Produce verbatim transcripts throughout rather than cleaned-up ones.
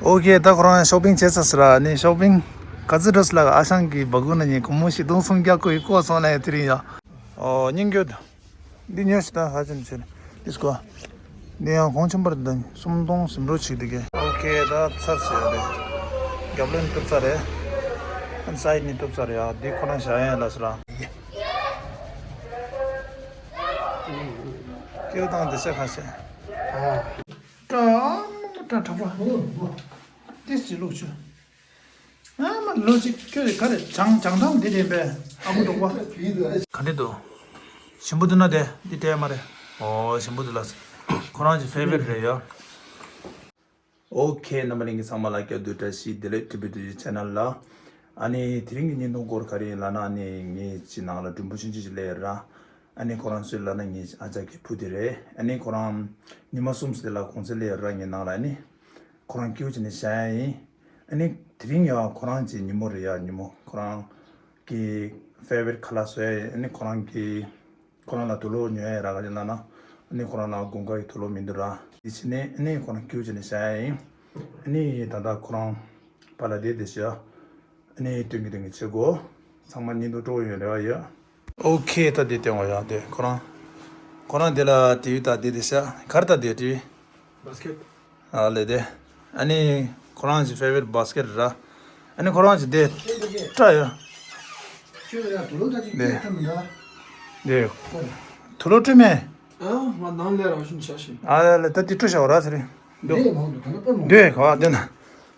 ཨོ་ཁེ། ད་ཁོ་རང་ཤོ་པིང་བྱས་ཚར་ཟེར་ར། ནི་ཤོ་པིང་ག་ཚོད་འགྲོ་ཟེར་ལ། ཨ་ཞང་གི་སྦ་ཁུག་ནང་ནས་སྒོར་མོ་བཞི་སྟོང་སུམ་བརྒྱ་བཀོལ་བཀོལ་སོང་ལ་ཡ། དེ་རིང་ཡ། ཨོ་སྙིང་རྗེ། འདི་ཉོས་ཤིག་ད་ཧ་ཅང་ཆེ་ནི་ལིས་ཀོ། འདི་ཡང་གོང་ཆེན་པོར་ལྡན་སུམ་སྟོང་ཟིན་འགྲོ་ཆིག་འདི་གས། ཨོ་ཁེ། ད་ཚར་ཟེར་ཡ་རེད། རྒྱབ་ལོན་གཏུབ་ཚར་རེད། ཨན་སའིད་ནི་གཏུབ་ཚར་རེད་ཡ། འདི་ཁོ་རང་བཞག་ཡ་ལ་ཟེར་ར། སྐྱེ་བོ་དང་འདི་ས་ཁ་ཤས། ཨ། ཏྲ་ཏྲ་ཏྲ་པ། ཏིས་ཅི་ལུག་ཆུ། ཨ་མ་ལོ་ཅིག་ཁྱོད་ག་རེ་བྱང་བྱང་ཐང་འདི་རེད་པས། ཨ་མོ་འབྲོག་པ། ག་འདྲ་འདུག་ཞིམ་པོ་འདུག་ན་དེ་འདི་སྤྲད་མ་རེད། ཨོ་ཞིམ་པོ་འདུག་ལགས། ཁོ་རང་གི་ཕེ་ཝ་རིཊ་རེད་ཡ། ཨོ་ཁེ། རྣམ་པ་ལྷན་རྒྱས་ཚང་མ་ལ་སྐྱབས་འདུག་བཀྲ་ཤིས་བདེ་ལེགས། ཊི་བི་ཊི་ཇི་ཆེ་ནལ་ལ། ཨ་ནི་དེ་རིང་གི་བརྙན་ཐུང་སྐོར་ག་རེ་ཡིན་ལབ་ན། ཨ་ནི་ངས་ཅི་ནང་ལ་མགྲོན་པོ་ཆུང་ཆུང་ཅིག་སླེབས་ཡོད་ར། ཨ་ནི་ཁོ་རང་སུ་ལབ་ན་ངའི་ཨ་ཅག་གི་བུ་དེ་རེད། ཨ་ནི་ཁོ་རང་ཉི་མ་གསུམ་ཙམ་ལ་གུང་སེང་སླེབས་ཡོད་ར་ངའི་ནང་ལ། ཨ་ནི་ཁོ་རང་སྐྱིད་པོ་བྱས་ནས་བཞག་ཡ་ཡིན། ཨ་ནི་དེ་རིང་ཡང་ཁོ་རང་གི་ཉིན་མོ་རེད་ཡ། ཉིན་མོ་ཁོ་རང་གི་ཕེ་ཝ་རིཊ་ཁ་ལག་བཟོ་ཡ་ཡིན། ཨ་ནི་ཁོ་རང་གི་ཁོ་རང་ལ་དུག་ལོག་ཉོ་ཡ་ཡིན་ར། ག་རེ་ལབ་ན་ཨ་ནི་ཁོ་རང་ལ་དགུན་ཁ་གི་དུག་ལོག་མི་འདུག་ར། དེ་བྱས་ནས་ཨ་ནི་ཁོ་རང་སྐྱིད་པོ་བྱས་ནས་བཞག་ཡ་ཡིན། ཨ་ནི་ད་ལྟ་ཁོ་རང་ཕར་ལ་བསྡད་བསྡད་བཞག་ཨ་ནི་སྟོན་གྱི་སྟོན་གྱི་བྱེད་དགོས། ཚང་མ་བརྙན་ཐུང་སྤྲོ་བོ་ཡོང་རེ་བ་ཡོད། ཨོ་ཁེ། ད་དེ་སྟོན་བ་ཡ། དེ་ཁོ་རང་ཁོ་རང་དེ་ལ་ཊི་ཝི་ད་དེ་དེ་ཤ་གར་ད་དེ་ཊི་ཝི། བྷ་སི་ཀེཊ། ཨ་ལེ་དེ། ཨ་ནི་ཁོ་རང་གི་ཕེ་ཝ་རིཊ་བྷ་སི་ཀེཊ་ར། ཨ་ནི་ཁོ་རང་གི་དེ་སྐྲ་ཡ། ཁྱོད་ཡ་དུག་ལོག་ད་ཅིག་དེ་སྐྲ་མི་འདྲ། དེ་དུག་ལོག་བཀྲུས་མེད། ཨ་ང་ནང་ལས་རང་བཞིན་བྱ་ཞིང་། ཨ་ལེ་ལེ། ད་དེ་བཀྲུས་བཞག་ར་ཟེར་རེད། འདུག་དེ་མང་འདུག་ད་ནི་དཔེ་མང་འདུག་ག་བ་དེ་ན།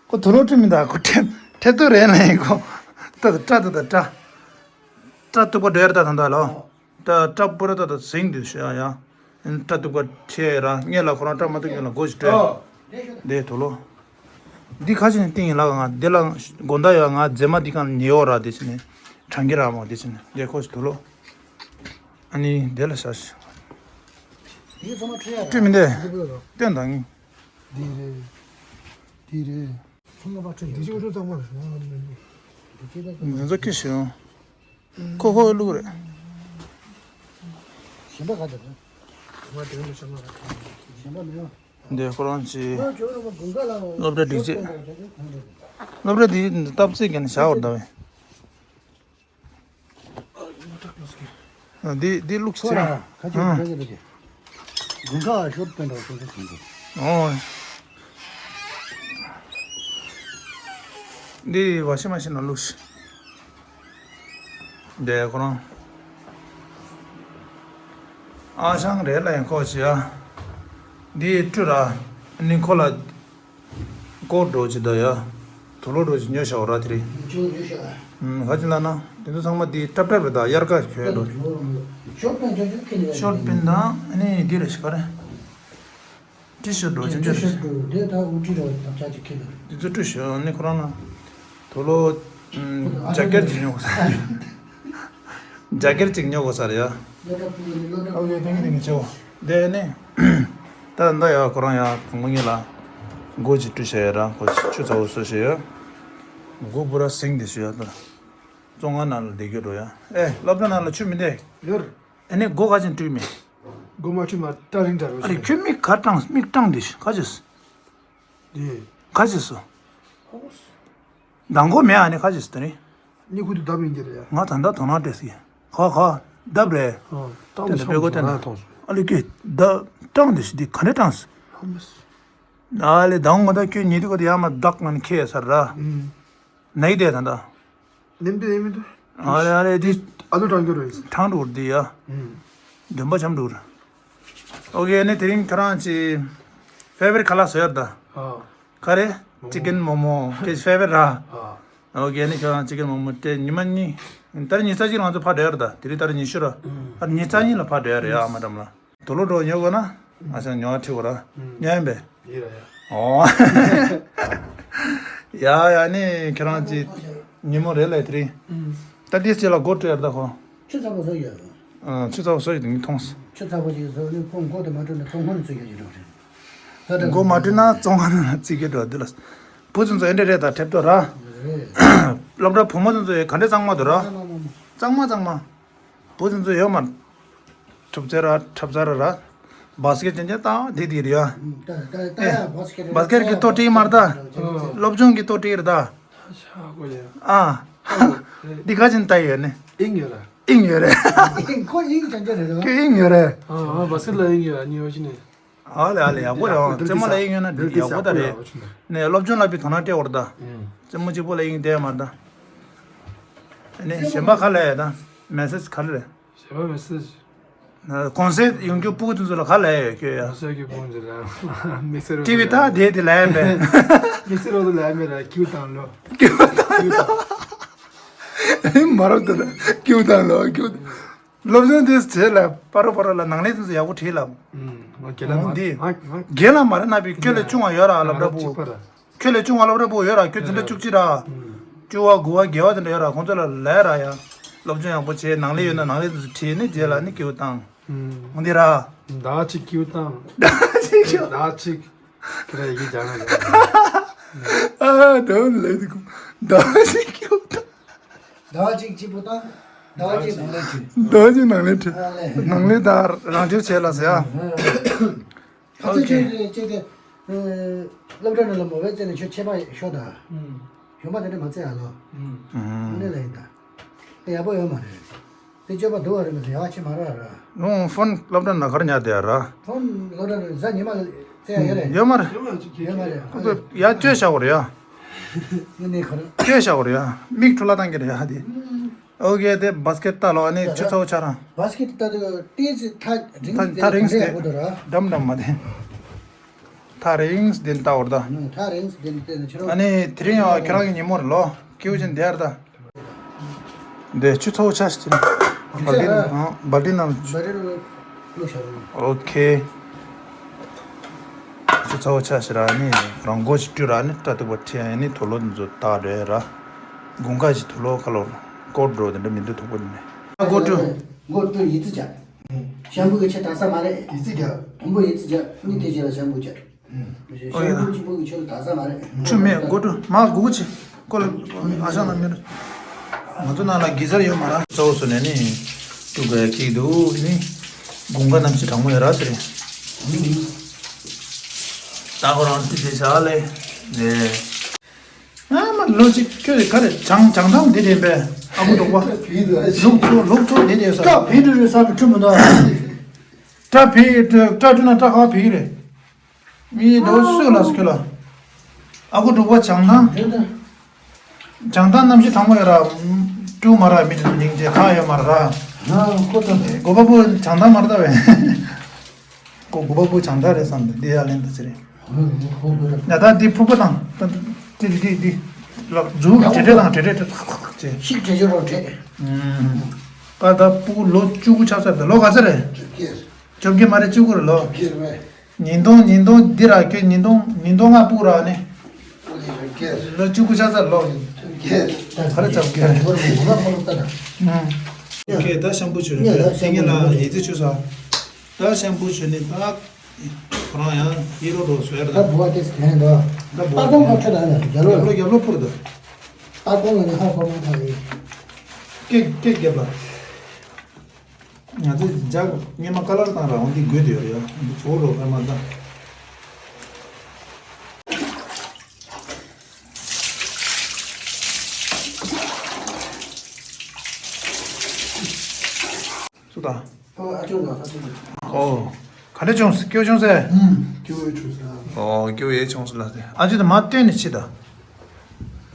ཁོ་དུག་ལོག་བཀྲུས་མི་འདུག་ཁོ་ཁྲེབ་ཁྲེབ་ཏོ་རེད་ལ་ཡིན་ཁོ། ད་ད་སྐྲ་ད་ད་སྐྲ། སྐྲ་གཏུབ་པ་འདྲ་ཡར་ད་ད་ད་ལོ། ད་སྐྲ་པོ་ར་ད་ད་ཟིང་འདུག་ཤ་ཡ། སྐྲ་གཏུབ་པ་ཁྲེ་ར་ངས་ལ་ཁོ་རང་སྐྲ་མ་གཏུབ་ངས་ལ་སྒོ་ཞིག་སྤྲད། དེ་དུག་ལོག་འདི་ཁ་ཅིག་ནས་བཏིང་ཡིན་ལ་ང་འདི་ལ་དགོང་དག་ཡ་ང་རྫེས་མ་འདི་གང་ཉེ་འོ་ར་འདི་ཅི་ནས་གྲང་གི་ར་མོ་འདི་ཅི་ནས་འདི་ཁོ་ཞིག་དུག་ལོག་ཨ་ནི་འདི་ལ་ཤ་ཤ། བཀྲུས་མི་འདུག་སྟོན་དང་ངས། འདི་རེད། འདི་རེད། ཚང་མ་བཀྲུས་འདི་ཅིག་འགྲོ་གཙང་མ་རེད། འདི་ཚོ་ཁྱི་ཤོང་ཁོ་ཁོ་བླུག་རེད། གཞན་པ་ག་འདྲ་རེད། གཞན་པ་མེད། འདི་ཁོ་རང་ཅི། སློབ་གྲྭ་སྒྲིག་ཆས། སློབ་གྲྭ་འདི་སྟབས་རྩེ་གན་བྱ་བར་གདའ་བས། འདི་འདི་བླུགས་ཚེ་ར། ཁ་ཅིག་ཁ་ཅིག་ཁ་ཅིག་དགུན་ཁ་ཤོར་པན་འདྲ་སོ་སོ་གང་དགོས། ཨོ། འདི་ཝ་ཤིང་མ་ཤིན་ནང་བླུགས་ཤིག་འདི་ཁོ་རང་། ཨ་ཞང་རེད་ལ་ཡང་ཁོ་ཞིག་ཡ། འདི་བཀྲུ་ར། ནི་ཁོ་ལ། ཀོ་འགྲོ་ཅི་ད་ཡ། དུག་ལོག་འགྲོ་ཅི་ཉོ་ཤ་བ་ར་དེ་རེད། ཉོ་ཤ་བ། ཧ་ཅི་ལ་ན། དེ་ཚོ་ཚང་མ་དེ་ཀྲབ་ཀྲབ་རེད་ད་དབྱར་ཁ་གྱོན་འགྲོ། ཤོར་པན་ཅོ་ཅོ་ཁེ་ནི། ཤོར་པན་དང་ཨ་ནི་དེ་རེད་ཤི་ག་རེད། ཏི་ཤར་འགྲོ་ཅི་ཏི་ཤར་འགྲོ་དེ་ད་འུ་ཏི་ར་དམ་བཅའ་ཅིག་ཁེ་ནི། དེ་ཚོ་བཀྲུས་ཤོག་ཨ་ནི་ཁོ་རང་ལ། དུག་ལོག་ཇ་ཀེར་ཅིག་ཉོ་དགོས་ས། རྒྱ་སྒེར་གཅིག་ཉོ་དགོས་ས་རེད་ཡ། ཨོ་ཡོད་དེང་གི་དེང་གི་ཆེ་བོ། དེ་ནི། ད་ད་ཡ་ཁོ་རང་ཡ་དང་པོ་ཉིད་ལ། སྒོ་གཅིག་བཀྲུས་བྱས་ཡ་ར་ཁོ་ཆུ་ཚ་བོ་བཟོ་བྱས་ཡ། སྒོ་པུ་ར་ཟིང་དེ་ཞུ་ཡ་ད། བཙོན་ཁང་ནང་ལ་བསྡད་རྒྱུ་འགྲོ་ཡ། ཨེ་སློབ་གྲྭ་ནང་ལ་ཆུ་མི་བསྡད། ཡོད། ཨ་ནི་སྒོ་ག་ཅིག་བཀྲུས་མེད། སྒོ་མ་བཀྲུས་མ་ད་རིང་འདྲ་རོ། ཨ་རེ་ཁྱོད་མིག་ག་སྐྲངས་མིག་སྐྲངས་དེ་ག་ཅིག་དེ། ག་ཅིག་སོ། མདང་དགོང་མེད་ཨ་ནི་ཁ་ཅིག་ཟེར་ནི། གཉིད་ཁུག་དུས་བརྡབ་ཡིན་གྱི་རེད་ཡ། ང་ད་ལྟ་དོ་སྣང་སྤྲད་སྲིད། ཁ་ཁ་བརྡབ་རེད། ཨ་ད་དེ་མི་འདྲ་ཤོག་པོ་དེ་ན་མཐོང་སོང་། ཨ་ལེ་ཀི་བརྡབ་སྐྲངས་དེ་ཞིག་འདི་ག་འདྲ་སྐྲངས་སོང་། ཨ་ལེ་མདང་དགོང་ད་ཁྱོད་ཉལ་དུས་ག་དེ་ཡར་མར་བརྡབ་ངན་ཁེལ་ས་ར། ནའི་དེ་ད་ལྟ། ནེམ་དེ་ནེམ་དུ། ཨ་ལེ་ཨ་ལེ་དེ། ཨ་ལོ་གྲང་གི་རེད། གྲང་འགྲོ་འདི་ཡ། འདོན་པ་འཆམ་འགྲོ། ཨོ་ཀེ་ཨ་ནི་དེ་རིང་ཁྱོད་རང་ཅི། ཕེ་ཝ་རིཊ་ཁ་ལག་བཟོས་ཡོད་ད། ཨ། ག་རེ། ཅི་ཀེན་མོ་མོ་ཀེ་ཕེ་ཝ་རིཊ་ར། ཨ། ཨོ་ཀེ་ཨ་ནི་ཁྱོད་རང་ཅི་ཀེན་མོ་མོ་སྤྲད་ཉི་མ་གཉིས། ད་རེས་ཉི་ཤུ་རྩ་གཅིག་ང་ཚོ་ཕར་འགྲོ་ཡ་རེད་ད། དེ་རིང་ད་རེས་ཉི་ཤུ་ར། ཨ་རེས་ཉི་ཤུ་རྩ་གཉིས་ལ་ཕར་འགྲོ་ཡ་རེད་ཨ་མ་འགྲམ་ལ། དུག་ལོག་འགྲོ་ཉོ་དགོས་ན། ཨ་ཅག་ཉོ་བ་ཁྲིད་དགོས་ར། ཉོ་ཡིན་པས། ཡིན་ར་ཡ། ཨོ། ཡ་ཡ་ནི་ཁྱེད་རང་ཅི། ཉིན་མོ་རེད་ལས་དེ་རིང་། ད་དེའི་རྗེས་ལ་སྒོ་བཀྲུ་ཡ་རེད་ད་ཁོ། ཆུ་ཚ་པོ་བཟོ་ཡོད། ཨ་ཆུ་ཚ་པོ་བཟོ་ཡོད་དེ་ངས་མཐོང་སོང་། ཆུ་ཚ་པོ་ཞིག་བཟོས་ནས་ཁོང་མགོ་དེ་མ་བཀྲུས་ན་བཙོན་ཁང་ནས་བཙུགས་ཡ་ཞིག་འགྲོ་རེད། མགོ་མ་བཀྲུས་ན་བཙོན་ཁང་ནང་བཙུགས་ཀྱི་འགྲོ་འདི་ལ། བུ་ཚོ་ཚོ་ཨེ་འདྲ་རེད་ད་ཁྲེབ་ཏོ་ར། རེད། སློབ་གྲྭ་བུ་མོ་ཚོ་ཚོ་ཡ་ག་འདྲ་གཙང་མ་འདུག་ར། གཙང་མ་གཙང་མ། བུ་ཚོ་ཚོ་ཡོད་མ། ཐུབ་ཚེ་ར་ཁྲབ་ཚ་ར་ར། བཱ་སི་ཀེ་ཊི་ཅན་ཅན་ད་དེ་དེ་རེད་ཡ། ད་ད་ད་ཡ་བཱ་སི་ཀེ་ཊི་བཱ་སི་ཀེ་ཊི་གི་ཏོ་ཏི་མར་ད། སློབ་སྦྱོང་གི་ཏོ་ཏི་རེད་ད། ཤ་གོ་ཡ། ཨ། འདི་ག་ཅིན་ད་ཡོད་ནི། ཨིང་ཡོད་ར། ཨིང་ཡོད་རེད། ཁོ་ཨིང་ཅན་ཅན་རེད་ར། ཁོ་ཨིང་ཡོད་རེད། ཨ་ཨ་བཱ་སི་ལ་ཨིང་ཡོད་ཨ་ནི་ཡོད་ཅི་ནི། ཨ་ལེ་ཨ་ལེ་ཡག་པོ་རེད། ཨོ་རྩེད་མོ་ལ་ཨིང་ཡོད་ན་འགྲིག་གི། ཡག་པོ་ད་རེད། ནས་སློབ་སྦྱོང་ལ་པའི་དོ་སྣང་སྤྲད་འོར་ད། རྩེད་མོ་གཅིག་པོ་ལ་ཨིང་དེ་མར་ད། ཨ་ནི་གཞན་པ་ག་ལ་ཡོད་ད། མེ་སེ་ཇི་ག་ལ་རེད། གཞན་པ་མེ་སེ་ཇི། གོང་ཚད་ཡོང་རྒྱུ་སྤུ་གུ་དེ་ཚོ་ལ་ག་ལ་ཡོད་ཁྱོད་ཡ། གོང་ཚད་ཀྱི་སྤུ་གུ་ཚོ་ལ་དམིགས་བསལ་རོ་ཊི་བི་ད་དེ་དེ་ལ་ཡོད་པས། དམིགས་བསལ་རོ་དེ་ལ་ཡོད་མེད་ར་ཁྱོད་དང་ལོ། ཁྱོད་དང་། མ་རབས་དེ་ལ་ཁྱོད་དང་ལོ་ཁྱོད། སློབ་སྦྱོང་དེ་བྱས་ལ་པ་རོ་པ་རོ་ལ་ནང་ལས་དེ་ཚོ་ཡག་པོ་བྲིས་ལ། ཨུམ། འདི། རྒན་ལ་མ་རེད་ན་པའི་ཁྱོད་ལས་ཆུང་བ་ཡོད་ར་སློབ་གྲྭ་པོ། ཁྱོད་ལས་ཆུང་བ་སློབ་གྲྭ་པོ་ཡོད་ར་ཁྱོད་འཛིན་གྲྭ་བཅུ་གཅིག་ར། བཅུ་བ་དགུ་བ་བརྒྱད་བ་དེ་འདྲ་ཡོད་ར་ཁོང་ཚོ་ལ་ལས་ར་ཡ། སློབ་སྦྱོང་ཡག་པོ་བྱས་ནང་ལས་ཡོད་ན་ནང་ལས་དེ་ཚོ་བྲིས་ནས་རྗེས་ལ་ནི་སྐྱེའུ་བཏང་། འོང་འདི་ར། ཟླ་གཅིག་སྐྱེའུ་བཏང་། ཟླ་གཅིག་སྐྱེའུ། ཟླ་གཅིག་ཁྱེད་ར་ཡི་གེ་སྦྱང་ན་ཡོད། ཨ་ད་ལས་དེ་ཀུ། ཟླ་གཅིག་སྐྱེའུ་བཏང་། ཟླ་གཅིག་སྐྱིད་པོ་བཏང་། ཟླ་གཅིག་ནང་ལས་བྲིས། ཟླ་གཅིག་ནང་ལས་བྲིས། ཨ་ལས། ནང་ལས་ད་རང་འཁྲིད་བྱས་ལ་ཟེར་ཨ། ཨོ་ཁེ། ཁ་ཚོད་ཅིག་ཅིག་དེ། སློབ་གྲྭ་ནང་ལ་མོ་བའི་རྩེ་ནས་ཁྱོད་ཆད་པ་ཤོག་ད། གཞོན་པ་དེ་འདྲ་མ་རྩེ་ཨ་ལོ། ཨ་ནི་ལ་ཡིན་ད། དེ་ཡག་པོ་ཡོད་མ་རེད། དེ་སྤྱོད་པ་སྡུག་བ་རེད་མི་ཚེ་ཡག་ཆེ་མ་ར་ར། ཨོ་ཕོན་སློབ་གྲྭ་ནང་གར་ཉར་དེ་ར། ཕོན་སློབ་གྲྭ་ནང་གཟའ་ཉི་མ་རྩེ་ཡ་ཡོད་རེད། ཡོད་མ་རེད། ཡོད་མ་རེད། ཡ་བཅོས་བྱ་བ་རེད་ཡ། ངས་ནས་གར། བཅོས་བྱ་བ་རེད་ཡ། མིག་འཕྲུལ་ལ་བཏང་གི་རེད་ཡ་དེ། ཨོ་ཁེ་དེ་བཱ་སི་ཀེ་ཊི་ལྟ་ལོ་ཨ་ནི་ཆུ་ཚ་བོ་ཆ་རང་། བཱ་སི་ཀེ་ཊི་ལྟ་དུས་ཏིས་ཐག་རིང་ཐག་ཐག་རིང་སྟེ་ཡག་པོ་འདུག་ར། འགྲམ་འགྲམ་མ་དེ། ཐག་རིང་སྟེ་ལྟ་བར་ད། ཐག་རིང་སྟེ་ལྟ་ནས་ཆུ་ར། ཨ་ནི་དེ་རིང་ཡང་ཁྱེད་རང་གི་ཉིན་མོ་རེད་ལོ། སྐྱིད་པོ་ཅན་དེ་ཡར་ད། འདི་ཆུ་ཚ་བོ་ཆ་ཞིག་ཅིན། བལ་ཏི་ན་ཨ་བལ་ཏི་ན་ལ་ཆུ། བལ་ཏི་ན་ལ་བླུགས་བཞག་རེད། ཨོ་ཁེ། ཆུ་ཚ་བོ་ཆ་ཞིག་ར་ནི་རང་མགོ་ཞིག་བཀྲུས་ར་ནི་སྐྲ་གཏུག་པ་ཁྲིད་ཡ་ནི་དུག་ལོག་འདི་ཚོ་དག་རེད་ར། དགུན་ཁ་ཞིག་དུག་ལོག་ཁ་ལོ་ཀོ་ཌི་འགྲོ་དེ་འདྲ་མི་འདུག་དུག་པོ་ནི། མགོ་བཀྲུ། མགོ་བཀྲུ་ཡི་ཙི་བྱ། ཤམ་བུ་གི་ཆ་དག་ས་མ་རེད། ཡི་ཙི་རྒྱབ། དུམ་བུ་ཡི་ཙི་རྒྱབ་ནི་དེ་རྗེས་ལ་ཤམ་བུ་རྒྱབ། ཨོ་ཡ། ཤམ་བུ་གཅིག་པོ་གི་ཆུ་ལ་དག་ས་མ་རེད། ཆུ་མེད་མགོ་བཀྲུ་མ་དགུ་གུ་ཆེ། ཀོ་ལ་ཨ་ཤང་ན་མེད། ང་ཚོ་ནང་ལ་གི་ཟར་ཡོད་མ་ར། གཙོ་བོ་སུ་ནས་ནི་ཀྲུ་ག་ཡ་ཁིག་འདུག་ནི། དགུན་ཁ་གནམ་གཤིས་གྲང་མོ་ཡོད་ར་ཟེར། ད་ཁོ་རང་ཚོ་དེ་བྱ་ལེ། ནས། ཨ་མ་ལོ་གཅིག་ཁྱོད་ག་རེ་བྱང་བྱང་ཐང་འདི་དྲན་པས་ཨ་ཁུ་འབྲོག་པ། ལུག་ཚོ་ལུག་ཚོ་འདི་དྲན་ས། སྐྲ་བེ་འདྲ་རེད་ས་མི་ཁྲུ་མི་འདུག་སྐྲ་བེ་སྐྲ་བཀྲུ་ན་སྐྲ་ཁ་བེ་རེད། མི་དོ་སུ་ལ་སུ་ལ། ཨ་ཁུ་འབྲོག་པ་བྱང་ཐང་། བྱང་ཐང་གནམ་གཤིས་གྲང་མོ་ཡོད་ར། ཀྲུ་མ་ར་མི་དེ་ཚོ་སྙིང་རྗེ་ཁ་ཡོད་མ་ར། ཁོ་ཚོ་གོ་པ་པོ་བྱང་ཐང་མ་ར་ད་བས། ཁོ་གོ་པ་པོ་བྱང་ཐང་རེད་བསམ་འདི་ཡ་ལན་ད་ཟེར། ཡ་ད་འདི་ཕུག་པ་དང་ད་འདི་འདི་འདི་ལག་མཛུབ་གྲ་སྒྲིག་དང་གྲ་སྒྲིག་ཏུ་ཐག་ཐག་བྱས། ཤིག་གྲ་སྒྲིག་རོགས་བྱས། ད་ད་ཕྲུ་གུ་ལོ་བཅུ་དགུ་ཆགས་ཚར་ད། ལོ་ག་ཚོད་རེད། བཅོ་བརྒྱད་མ་རེད་བཅུ་དགུ་རེད་ལོ། བཅོ་བརྒྱད་རེད། ཉིས་སྟོང་ཉིས་སྟོང་འདི་ར་ཁྱོད་ཉིས་སྟོང་ཉིས་སྟོང་ལྔ་ཕྲུ་གུ་ར་ནི། ལོ་བཅུ་དགུ་ཆགས་ཚར་ལོ། ག་རེ་བཅོ་བརྒྱད་རེད། ཨོ་ཁེ་ད་ཤམ་བུ་བྱོས་ནི་ད་ཏིང་ངེ་ལ་ཡི་ཙི་བྱོས་ས། ད་ཤམ་བུ་བྱོས་ནི་ད། ཁོ་རང་ཡང་ཡིད་རོ་རོ་བཟོས་ར། ད་བུ་བ་ཏེས་དེ་ནས་འདུག་ད་བུ་བ་ཨ་ཁོང་ཁ་ཁྲོད་ད་ཡང་རྒྱ་ལོ། རྒྱབ་ལོ་རྒྱབ་ལོ་ཕུར་ད། ཨ་ཁོང་ལ་ནི་ཧ་ཁོ་མ་ཐག་ཡིན། ཀེ་ཀེ་རྒྱབ་ལ། ང་ཚོས་ལྗགས་སྔས་མ་ཀ་ལར་བཏང་ར་འོ་འདི་དགོས་དེ་ཡོད་རེད་ཡ། འདི་ཚོ་རོ་ཧ་མ་ད། སུ་དང་། ཨོ་ཨ་ཅོ་ལ་ཨ་ཅོ་ལ། ཨོ། ག་འདྲ་བྱུང་སྐྱོ་བྱུང་ཟེར། ཨུམ། སྐྱོ་བའི་བྱུང་ཟེར། ཨོ་སྐྱོ་བའི་བྱུང་ཟེར་ལ་ཟེར། ཨ་ཅོ་དང་མ་བསྟན་ནས་ཕྱི་ད།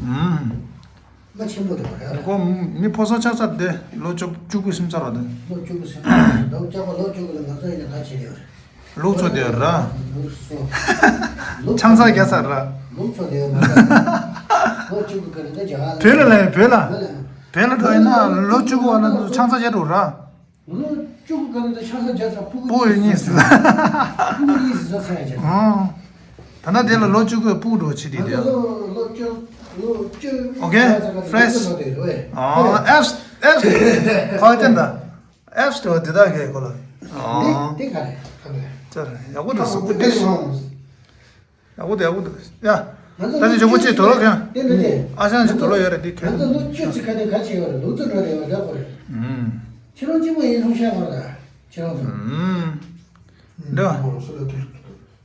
ཨུམ། མ་ཆེན་པོ་དང་ར། ཁོ་མི་ཕོ་གསར་ཆགས་ཚར་དེ་ལོ་བཅུ་བཅུ་དགུ་ཟིན་ཚར་བ་དེ། ལོ་བཅུ་དགུ་ཟིན་ཚར་ལོ་ལྕགས་པ་ལོ་བཅུ་དགུ་ལ་ང་ཚོ་ཡིན་ན་ག་བྱེད་ཡོད་རེད། ལུག་འཚོ་དེ་ར། ལུག་འཚོ། ཆང་ས་རྒྱག་ས་ར། ལུག་འཚོ་དེ་མ་ར། ལོ་བཅུ་དགུ་ག་རེ་འདྲ་རྒྱག་ཨ་ལ། བོད་ལ་ལས་བོད་ལ། བོད་ལ། བོད་ལ་འགྲོ་ཡིན་ན་ལོ་བཅུ་དགུ་བ་ལ་ཆང་ས་རྒྱག་འགྲོ་ར། ལོ་བཅུ་དགུ་ག་རེ་འདྲ་ཆང་ས་རྒྱག་ས་སྤུ་གུ་སྤུ་གུ་གཉིས་ཟེར། སྤུ་གུ་གཉིས་ཟེར་ས་ས་ཡ་རྒྱག་ཨང་། ད་ལྟ་དེ་ལ་ལོ་བཅུ་དགུ་སྤུ་གུ་འགྲོ་བྱེད་དེ་ང་ཚོ་དེ། ལོ་ལོ་བཅུ་ལོ་བཅུ་ཨོ་ཁེ། ཕ་རེས། ཨ་ཨེབས་ཨེབས་ཁ་བ་ཅན་ད། ཨེབ་སི་ཊོར་འདི་དག་གི་གོ་ལ། འདི་འདི་ག་རེ་ག་རེ། ཅར་ཡག་པོ་འདུག་སུ་པུ་ཏི་སོང་། ཡག་པོ་འདུག་ཡག་པོ་འདུག་ཡ། ད་ནི་ཇོ་བོ་ཅིག་དོ་ལོ་ཁྱོད། དེ་འདྲ་དེ། ཨ་ཞང་ཅིག་དོ་ལོ་ཡོད་རེད་འདི་ཁྱོད། ང་ཚོ་ལོ་བཅུ་ཙི་ཁ་དེ་ག་ཅིག་ཡོད་རེད་ལུག་རྫི་འགྲོ་རེད་ཡོད་འདྲ་གོ་རེད། ཁྱེད་རང་གཅིག་པོ་ཡིན་སོང་ཤག་གོ་རེད་ཁྱེད་རང་ཚོ། འདུག་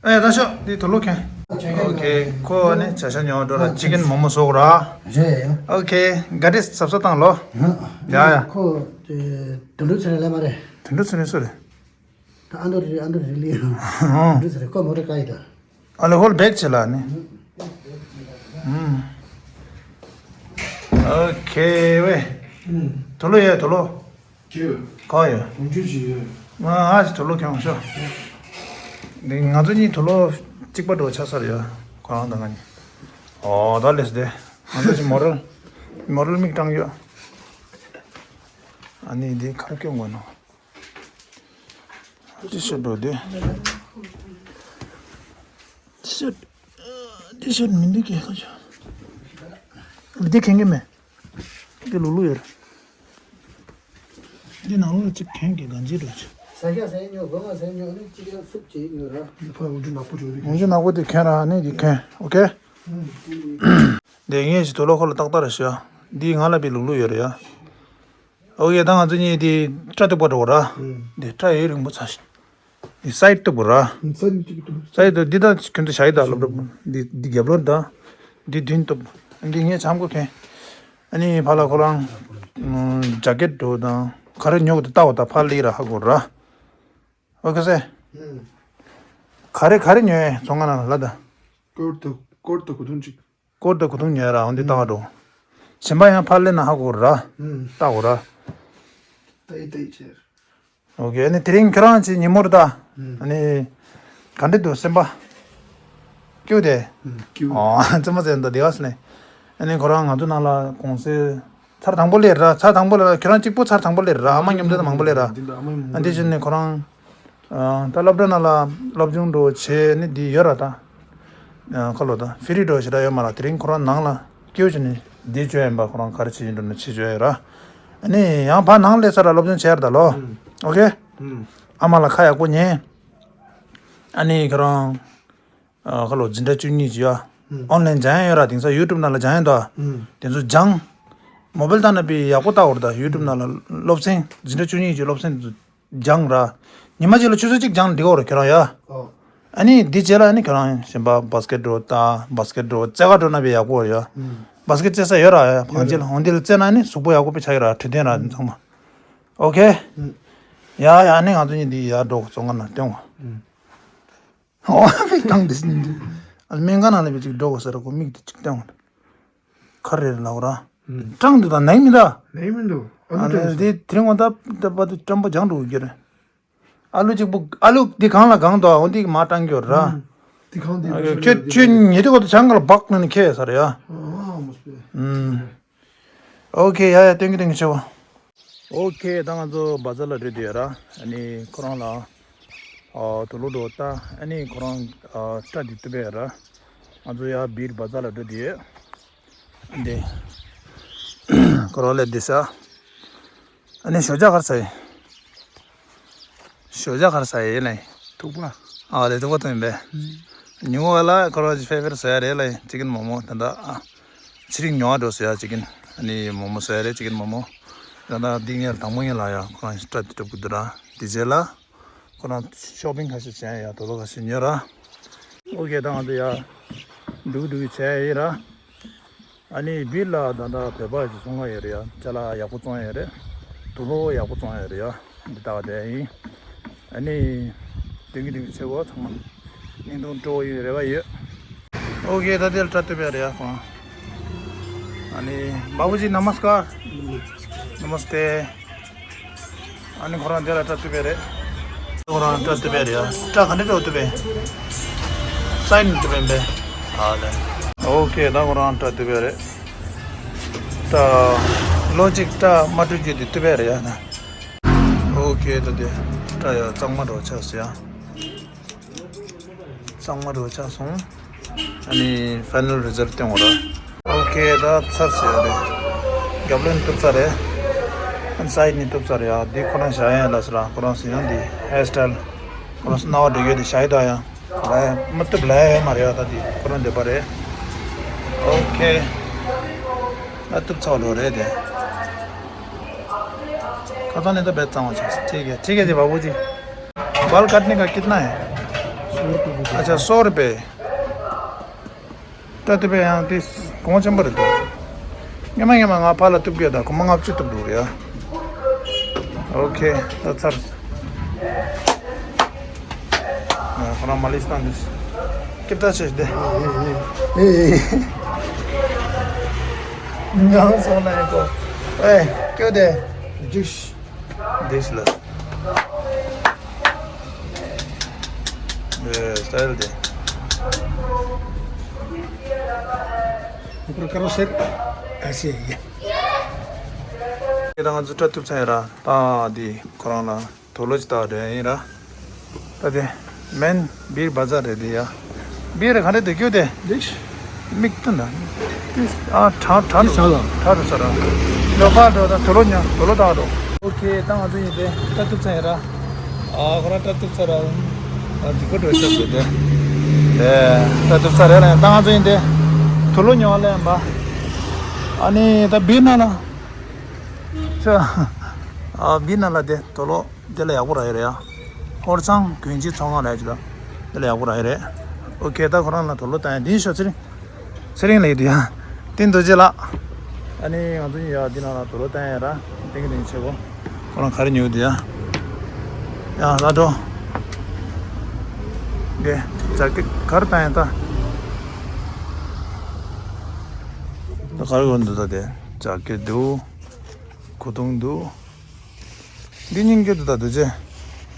ཨེ་ད་ཤོག་འདི་དུག་ལོག་ཁྱེར། ཨོ་ཁེ། ཁོ་ནི་བྱ་ཤ་ཉོ་འགྲོ་ར། ཅི་ཀན་མོ་མོ་བཟོ་དགོས་ར། རེད་ཡ། ཨོ་ཁེ། ག་དེ་ཟབ་ཟབ་བཏང་ལོ། ཡ་ཡ། ཁོ་དེ་དུད་འགྲོ་ཚེ་རིང་ལས་མ་རེད། དུད་འགྲོ་ཚེ་རིང་སུ་རེད། ད་ཨ་མདོ་རི་ཨ་མདོ་རི་ལི་ཨ་འདྲུ་ཟེར་ཁོ་མོ་ཊ་ཀ་ཡི་ད། ཨ་ལེ་ཧོལ་བེག་ཆེ་ལ་ནི། ཨོ་ཁེ་ཝེ། དུག་ལོག་ཡོད་དུག་ལོག་ཁེ་ཝེ། ག་ཡོད། གོང་ཆུ་ཞིག་ཡོད། ང་ཨ་ཞིག་དུག་ལོག་ཁྱོང་ཤོག་འདི་ང་ཚོ་གཉིས་དུག་ལོག་གཅིག་པ་འགྲོ་ཆ་ས་རེད་ཡ། ཁོ་རང་དང་ང་གཉིས། ཨོ་ད་ལེས་དེ། ང་ཚོ་ཞིག་མོ་རལ། མོ་རལ་མིག་སྤྲང་ཡོད། ཨ་ནི་འདི་ཁར་སྐྱོང་དགོས་ནོ། ཏི་ཤོ་འགྲོ་དེ། ཏི་ཤོ། ཏི་ཤོ་མི་འདུག་གས་ཁ་ཆོ། འདི་ཁེངས་གི་མེད། འདི་ལུག་ལུག་ཡོད་རེད། འདི་ནང་ལོགས་གཅིག་ཁེངས་གི་གང་ཅི་འགྲོ་ཆོ། ཟ་ཤ་ཟས་ཉོ་སྒོ་ང་ཟས་ཉོ་ནི་གཅིག་ཡང་སུབ་ཅིག་ཉོ་ར། འདི་ཕ་ལོང་ཅུ་ནག་པོ་ཅིག་འདི་ལོང་ཅུ་ནག་པོ་དེ་ཁེངས་ར་ནི་འདི་ཁེངས། ཨོ་ཁེ། འདི་ངས་ཞིག་དུག་ལོག་ཁོ་ལ་ཏག་ཏག་ར་ཤོ། འདི་ང་ལ་བི་ལུག་ལུག་ཡོད་རེད་ཡ། ཨོ་ཡེ་ད་ང་ཚོ་གཉིས་དེ་སྐྲ་གཏུབ་པ་འགྲོ་ར། དེ་སྐྲ་ཡོད་རིང་པོ་ཚ་ཤི། དེ་སའིད་གཏུབ་ར། སའིད་དུ་འདི་ད་ཁྱོད་ཚོ་བྱ་ཡི་ད་སློབ་གྲྭ་འདི་འདི་རྒྱབ་ལོར་ད། འདི་མདུན་གཏུབ། འདི་ངས་བྱམས་གོ་ཁེ། ཨ་ནི་ཕ་ལ་ཁོ་རང་ཇ་ཀེད་འགྲོ་དང་ག་རེ་ཉོ་གི་འདུག་ལྟ་བ་ད་ཕ་ལི་ར་ཧ་གོ་ར། ཨོ་ཁེ་སེ། ག་རེ་ག་རེ་ཉོ་ཡས་ཚོང་ཁང་ནང་ལ་ད། ཀོར་དུ་ཀོར་དུ་གོ་དུང་ཅིག་ཀོར་དང་གོ་དུང་ཉོས་ར། འོན་ཏེ་ལྟ་བ་འགྲོ། གཞན་པ་ཡང་ཕར་ལེན་ན་ཧ་གོ་ར། ལྟ་གོ་ར། ལྟ་ཡི་ལྟ་ཡི་ཆེར། ཨོ་ཁེ། ཨ་ནི་དེ་རིང་ཁྱོད་རང་ཅིག་ཉིན་མོར་ལྟ། ཨ་ནི་ག་འདྲ་འདུག་སེམས་པ། སྐྱིད་དེ། སྐྱིད། ཨོ་ཙི་མ་ཙེ་འདི་དེ་ག་སི་ནས། ཨ་ནི་ཁོ་རང་ང་ཚོ་ནང་ལ་གུང་སེང་ཚར་དང་པོ་སླེབས་ར། ཚར་དང་པོ་སླེབས་ར། ཁྱོད་རང་གཅིག་པོ་ཚར་དང་པོ་སླེབས་ར། ཨ་མ་མཉམ་དུ་མང་པོ་སླེབས་ར། འདི་འདྲ་ཨ་མ་མང་པོ་ཨ་འདི་བྱས་ནས་ཁོ་རང་། ད་སློབ་གྲྭ་ནང་ལ་སློབ་སྦྱོང་འགྲོ་བྱས་ནི་འདི་ཡོད་ར་ད། ཁ་ལོ་ད་ཧྥི་རི་འགྲོ་ཞེ་དྲག་ཡོད་མ་ར། དེ་རིང་ཁོ་རང་ནང་ལ་སྐྱེའུ་བྱས་ནི་འདི་བྱོས་ཡིན་པ། ཁོ་རང་ག་རེ་བྱེད་ཀྱི་འགྲོ་ན་བྱེད་བྱོས་ཡོད་ར། ཨ་ནི་ཡང་ཕར་ནང་སླེབས་ས་ར་སློབ་སྦྱོང་བྱས་ར་ད་ལོ། ཨོ་ཁེ། ཨ་མ་ལ་ཁ་ཡག་པོ་ཉན། ཨ་ནི་ཁོ་རང་། ཁ་ལོ་འཛིན་གྲྭ་བཅུ་གཉིས་ཀྱི་ཡ། ཨོན་ལན་སྦྱང་ཡ་ཡོད་ར། དེང་སང་ཡུ་ཊུབ་ནང་ལ་སྦྱང་ཡ་འདུག་དེ་ཚོ་སྦྱང་། མོ་བེལ་ད་ན་པི་ཡག་པོ་ལྟ་འོར་ད་ཡུ་ཊུབ་ནང་ལ་སློབ་ཚན་འཛིན་གྲྭ་བཅུ་གཉིས་ཀྱི་སློབ་ཚན་དེ་ཚོ་སྦྱང་ར། ཉི་མ་གཅིག་ལ་ཆུ་ཚོད་གཅིག་སྦྱང་འགྲིག་འོར་ཁྱོད་རང་ཡ། ཨ་ནི་འདི་རྗེས་ལ་ཨ་ནི་ཁྱོད་རང་གཞན་པ་བཱ་སི་ཀེ་ཊི་འགྲོ་ད་བཱ་སི་ཀེ་ཊི་འགྲོ་རྩེ་ག་འགྲོ་ན་པི་ཡག་པོ་ཡ། བཱ་སི་ཀེ་ཊི་རྩེ་ས་ཡོད་ར་ཡ། བང་རྗེས་ལ་འོན་ཏེ་ལ་རྩེ་ན་ཨ་ནི་གཟུགས་པོ་ཡག་པོ་པི་ཆགས་ཡོད་ར། འཕྲོད་བསྟེན་ར་དེ་ཚང་མ། ཨོ་ཁེ། ཡ་ཡ་ཨ་ནི་ང་ཚོ་གཉིས་འདི་ཡ་འགྲོ་གི་ཚོང་ཁང་ནང་སྟོན་བ། ཨོ་མི་ཀྲང་དེ་སྙིང་རྗེ། ཨ་སྨན་ཁང་ནང་ལ་བས་ཅིག་འགྲོ་དགོས་ཟེར་གོ་མིག་དེ་ཅིག་བསྟན་འོང་། ཁ་རེ་རེ་ལབ་ར། ཀྲང་དེ་དང་ནའི་མི་ད། ནའི་མི་འདུག་ཨ་ནི་ཨ་ནི་དེ་དེ་རིང་ངོ་ད་ད་པ་དེ་སྐྲན་པོ་སྦྱང་འགྲོ་གི་རེད། ཨ་ལུ་གཅིག་པུ་ཨ་ལུ་དེ་གང་ལ་གང་འདུག་འོ་དེ་གི་མ་ཀྲང་གི་ར། དེ་གང་དེ་ཨ་ཁྱོད་ཁྱོད་ཉེ་དུ་གོ་དུ་ཆང་ག་ལ་བག་ནང་ནས་ཁྱེར་ས་རེད་ཡ། ཨ་མོ་སྤེ། ཨོ་ཁེ། ཡ་ཡ་སྟོན་གི་སྟོན་གི་ཆེ་བ། ཨོ་ཁེ། ད་ང་ཚོ་བ་ཛར་ལ་འགྲོ་དུས་ཡ་ར། ཨ་ནི་ཁོ་རང་ལ་ཨ་དུག་ལོག་འགྲོ་ད། ཨ་ནི་ཁོ་རང་ཨ་སྐྲ་དེ་གཏུབ་པ་ཡ་ར། ང་ཚོ་ཡ་བིར་བ་ཛར་ལ་འགྲོ་དུས་ཡ། འདི་ཁོ་རང་ལ་འདི་ས། ཨ་ནི་ཞོ་ཇ་གར་ས་ཡི། ཞོ་ཇ་གར་ས་ཡི་ལེ། ཐུག་པ། ཨ་ལེ་ཐུག་པ་ཐུག་ཡིན་པས། ཉིན་མོ་བ་ལ་ཁོ་རང་ཕེ་ཕེར་ཟ་ཡ་རེད་ལེ། ཅི་ཀན་མོ་མོ་ད་ད་ཨ། ཚེ་རིང་ཉོ་བ་འགྲོ་ཟ་ཡ་ཅི་ཀན། ཨ་ནི་མོ་མོ་ཟ་ཡ་རེད་ཅི་ཀན་མོ་མོ། ད་ད་འདི་ངས་དང་པོ་ཡིན་ལ་ཡ་ཁོ་རང་སྐྲ་དེ་གཏུབ་གི་འདུག་ར། དེ་རྗེས་ལ། ཁོ་རང་ཤོ་པིང་ཁ་ཤས་བྱས་ཡ་དོ་ལོ་ཁ་ཤས་ཉོས་ར། ཨོ་ཁེ། ད་ང་ཚོ་ཡ་འགྲུག་འགྲུག་བྱས་ཡིན་ར། ཨ་ནི་བིར་ལ་ད་ལྟ་བོད་པ་ཞིག་སོང་ང་ཡོད་རེད་ཡ། ཅ་ལག་ཡག་པོ་བཙོང་ཡོད་རེད། དུག་ལོག་ཡག་པོ་བཙོང་ཡོད་རེད་ཡ། འདི་ལྟ་བ་དེ་ཡིན། ཨ་ནི་སྟོན་གི་སྟོན་གི་ཆེ་བོ་ཚང་མ་བརྙན་ཐུང་སྤྲོ་བོ་ཡོད་རེ་བ་ཡོད། ཨོ་ཁེ། ད་དེར་སྐྲ་གཏུབ་ཡ་རེད་ཡ་ཁོང་། ཨ་ནི་བ་བུ་ཇི་ནམ་སྐར། ནམ་སྟེ། ཨ་ནི་ཁོ་རང་དེ་ལ་སྐྲ་གཏུབ་པ་རེད། ཁོ་རང་སྐྲ་གཏུབ་པ་རེད་ཡ། སྐྲ་ག་འདྲ་འདྲ་བོ་གཏུབ་པས། སའིན་གཏུབ་པས་པས། ཨ་ལེ། ཨོ་ཁེ། ད་ཁོ་རང་སྐྲ་གཏུབ་པ་རེད། སྐྲ་ལོ་གཅིག་སྐྲ་མ་གཏུབ་རྒྱུ་དེ་གཏུབ་པ་རེད་ཡ་ན། ཨོ་ཁེ། ད་དེ་སྐྲ་ཡ་གཙང་མ་འདྲ་བོ་ཆགས་སོང་ཡ། གཙང་མ་འདྲ་བོ་ཆགས་སོང་། ཨ་ནི་ཕའི་ནལ་རི་ཛལ་ཊི་སྟོན་དགོས་ར། ཨོ་ཁེ། ད་ཚར་ཟེར་ཡ་རེད། རྒྱབ་ལོན་གཏུབ་ཚར་རེད། ཨ་ནི་སའིད་ནས་གཏུབ་ཚར་རེད་ཡ། འདི་ཁོ་རང་བཞག་ཡ་ལ་ཟེར་ར། ཁོ་རང་ཟེར་ཡང་འདི་ཧེར་སི་ཊའིལ་ཁོ་རང་སྣང་བ་འགྲོ་ཡོད་དེ་བཞག་ཡོད་ད་ཡ། ལ་ཡ་མ་གཏུབ་ལ་ཡ་ཡོད་མ་རེད་ཡ། ད་འདི་ཁོ་རང་འདོད་པ་རེད། ཨོ་ཁེ། ད་གཏུབ་ཚར་བ་འགྲོ་རེད་དེ། ཁ་སང་ནས་ད་བས་གཙང་བ་ཆགས་སོང་། ཐིག་གེ་ཐིག་གེ་ཅེ་བ་བུ་ཅི། बाल काटने का कितना है? सौ रुपये। अच्छा, सौ रुपये। ད་དེ་བས་ཡང་དེ་གོང་ཆེན་པོ་རེད་དོ། སྔོན་མ་སྔོན་མ་ང་ཕར་ལ་གཏུབ་གི་ཡོད་ད། སྒོར་མོ་ལྔ་བཅུ་གཏུབ་འདུག་རེད་ཡ། ཨོ་ཁེ། ད་ཚར། ཁོ་རང་མ་ལིས་བཏང་འདུག་སྐྱིད་ད་བྱས་ཏེ། ངང་སོང་ན་ཡིན་གོ། ཨེ། སྐྱོ་དེ། འདུག་འདི་ཞིག་ལ། ཨེ། སི་ཊའིལ་དེ། ऊपर करो सेट। ऐसे ही है। ཁྱེད་རང་ཚོ་སྐྲ་གཏུབ་ཚར་ཡིན་ར། ད་འདི་ཁོ་རང་ལ་དུག་ལོག་ཅིག་བཏགས་རེད་ཡིན་ར། ད་དེ་མེན་བིར་བ་ཛར་རེད་དེ་ཡ། བིར་ག་རེ་དེ་སྐྱོ་དེ། འདི་མིག་ཏུ་ན། ཏིས་ཨ་ཁྲ་ཁྲ་འདི་ས་ལ། ཁྲ་རུ་ས་ར། ལོ་ཁ་འགྲོ་དང་དུག་ལོག་ཉོ་དུག་ལོག་བཏགས་འགྲོ། ཨོ་ཁེ། ད་ང་ཚོ་ཡིན་ཏེ་སྐྲ་གཏུབ་ཚར་ཡིན་ར། ཨ་ཁོ་རང་སྐྲ་གཏུབ་ཚར་ར། ཨ་འདི་གོ་འགྲོ་ཤོག་དེ་དེ། དེ་སྐྲ་གཏུབ་ཚར་རེད་ལ། ད་ང་ཚོ་ཡིན་ཏེ་དུག་ལོག་ཉོ་བ་ལེན་པ། ཨ་ནི་ད་བིར་ན་ལ། ཤ། ཨ་བིར་ན་ལ་དེ་དུག་ལོག་དེ་ལ་ཡག་པོ་རག་ཡོད་རེད་ཡ། ཧོར་ཚང་གོན་ཆས་ཚོང་ཁང་ལ་ཡ་ཅི་ལ། དེ་ལ་ཡག་པོ་རག་ཡོད་རེད། ཨོ་ཁེ། ད་ཁོ་རང་ལ་དུག་ལོག་བཏང་ཡ་འདི་ཤོག་ཚེ་རིང་། ཚེ་རིང་ལ་ཡོད་དུ་ཡ། ཏིན་རྡོ་རྗེ་ལགས། ཨ་ནི་ང་ཚོ་གཉིས་ཡ་འདི་ནང་ལ་དུག་ལོག་བཏང་ཡ་ར། ཏིང་གི་ཏིང་བྱེད་གོ། ཁོ་རང་ག་རེ་ཉོས་དུ་ཡ། ཡ་ལ་འགྲོ། དེ་ཇ་ཀེ་ག་རེ་བཏང་ཡ་ད། ད་ག་རེ་གོན་འདུག་ད་དེ། ཇ་ཀེ་འདུག་གོས་ཐུང་འདུག་འདི་སྙིང་རྗེ་འདུག་ད་འདུག་ཅེ།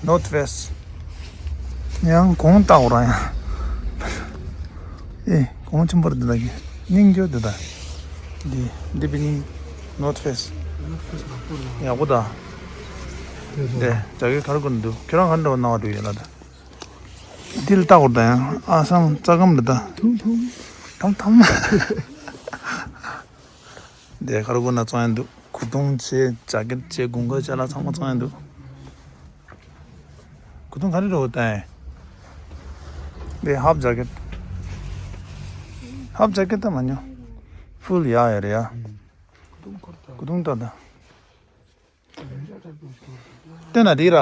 ནོར་ཐི་ཕེ་སི། ཡང་གོང་ལྟ་འོ་ར་ཡང་། ཨེ་གོང་ཆེན་པོར་འདུག་ད་གི། སྙིང་རྗེ་འདུག་ད། འདི་འདི་བི་ནིང་ནོར་ཐི་ཕེ་སི། ཡག་པོ་ད། འདི་ཇ་ཀེ་ག་རེ་གོན་འདུག་ཁྱེད་རང་ག་འདྲ་བ་གནང་བ་འགྲོ་ཡོད་ལ་ད། འདི་ལ་ལྟ་འོ་ད་ཡང་ཨ་སང་རྩ་སྐམ་རེད་ད། ཐམ་ཐམ། དེ་ཁ་རུ་ཀུ་ན་བཙོང་ཡ་འདུག་གོས་ཐུང་བྱས། ཇ་ཀེ་ཊི་བྱས། དགུན་ཁ་ཅ་ལག་ཚང་མ་བཙོང་ཡ་འདུག་གོས་ཐུང་ག་རེ་རེད་འོ་ད། དེ་ཧབ་ཇ་ཀེ་ཊི། ཧབ་ཇ་ཀེ་ཊི་ད་མ་ཉོ། ཕུལ་ཡ་ཡ་རེད་ཡ། གོས་ཐུང་ད་ད། དེ་ན་དེ་ར།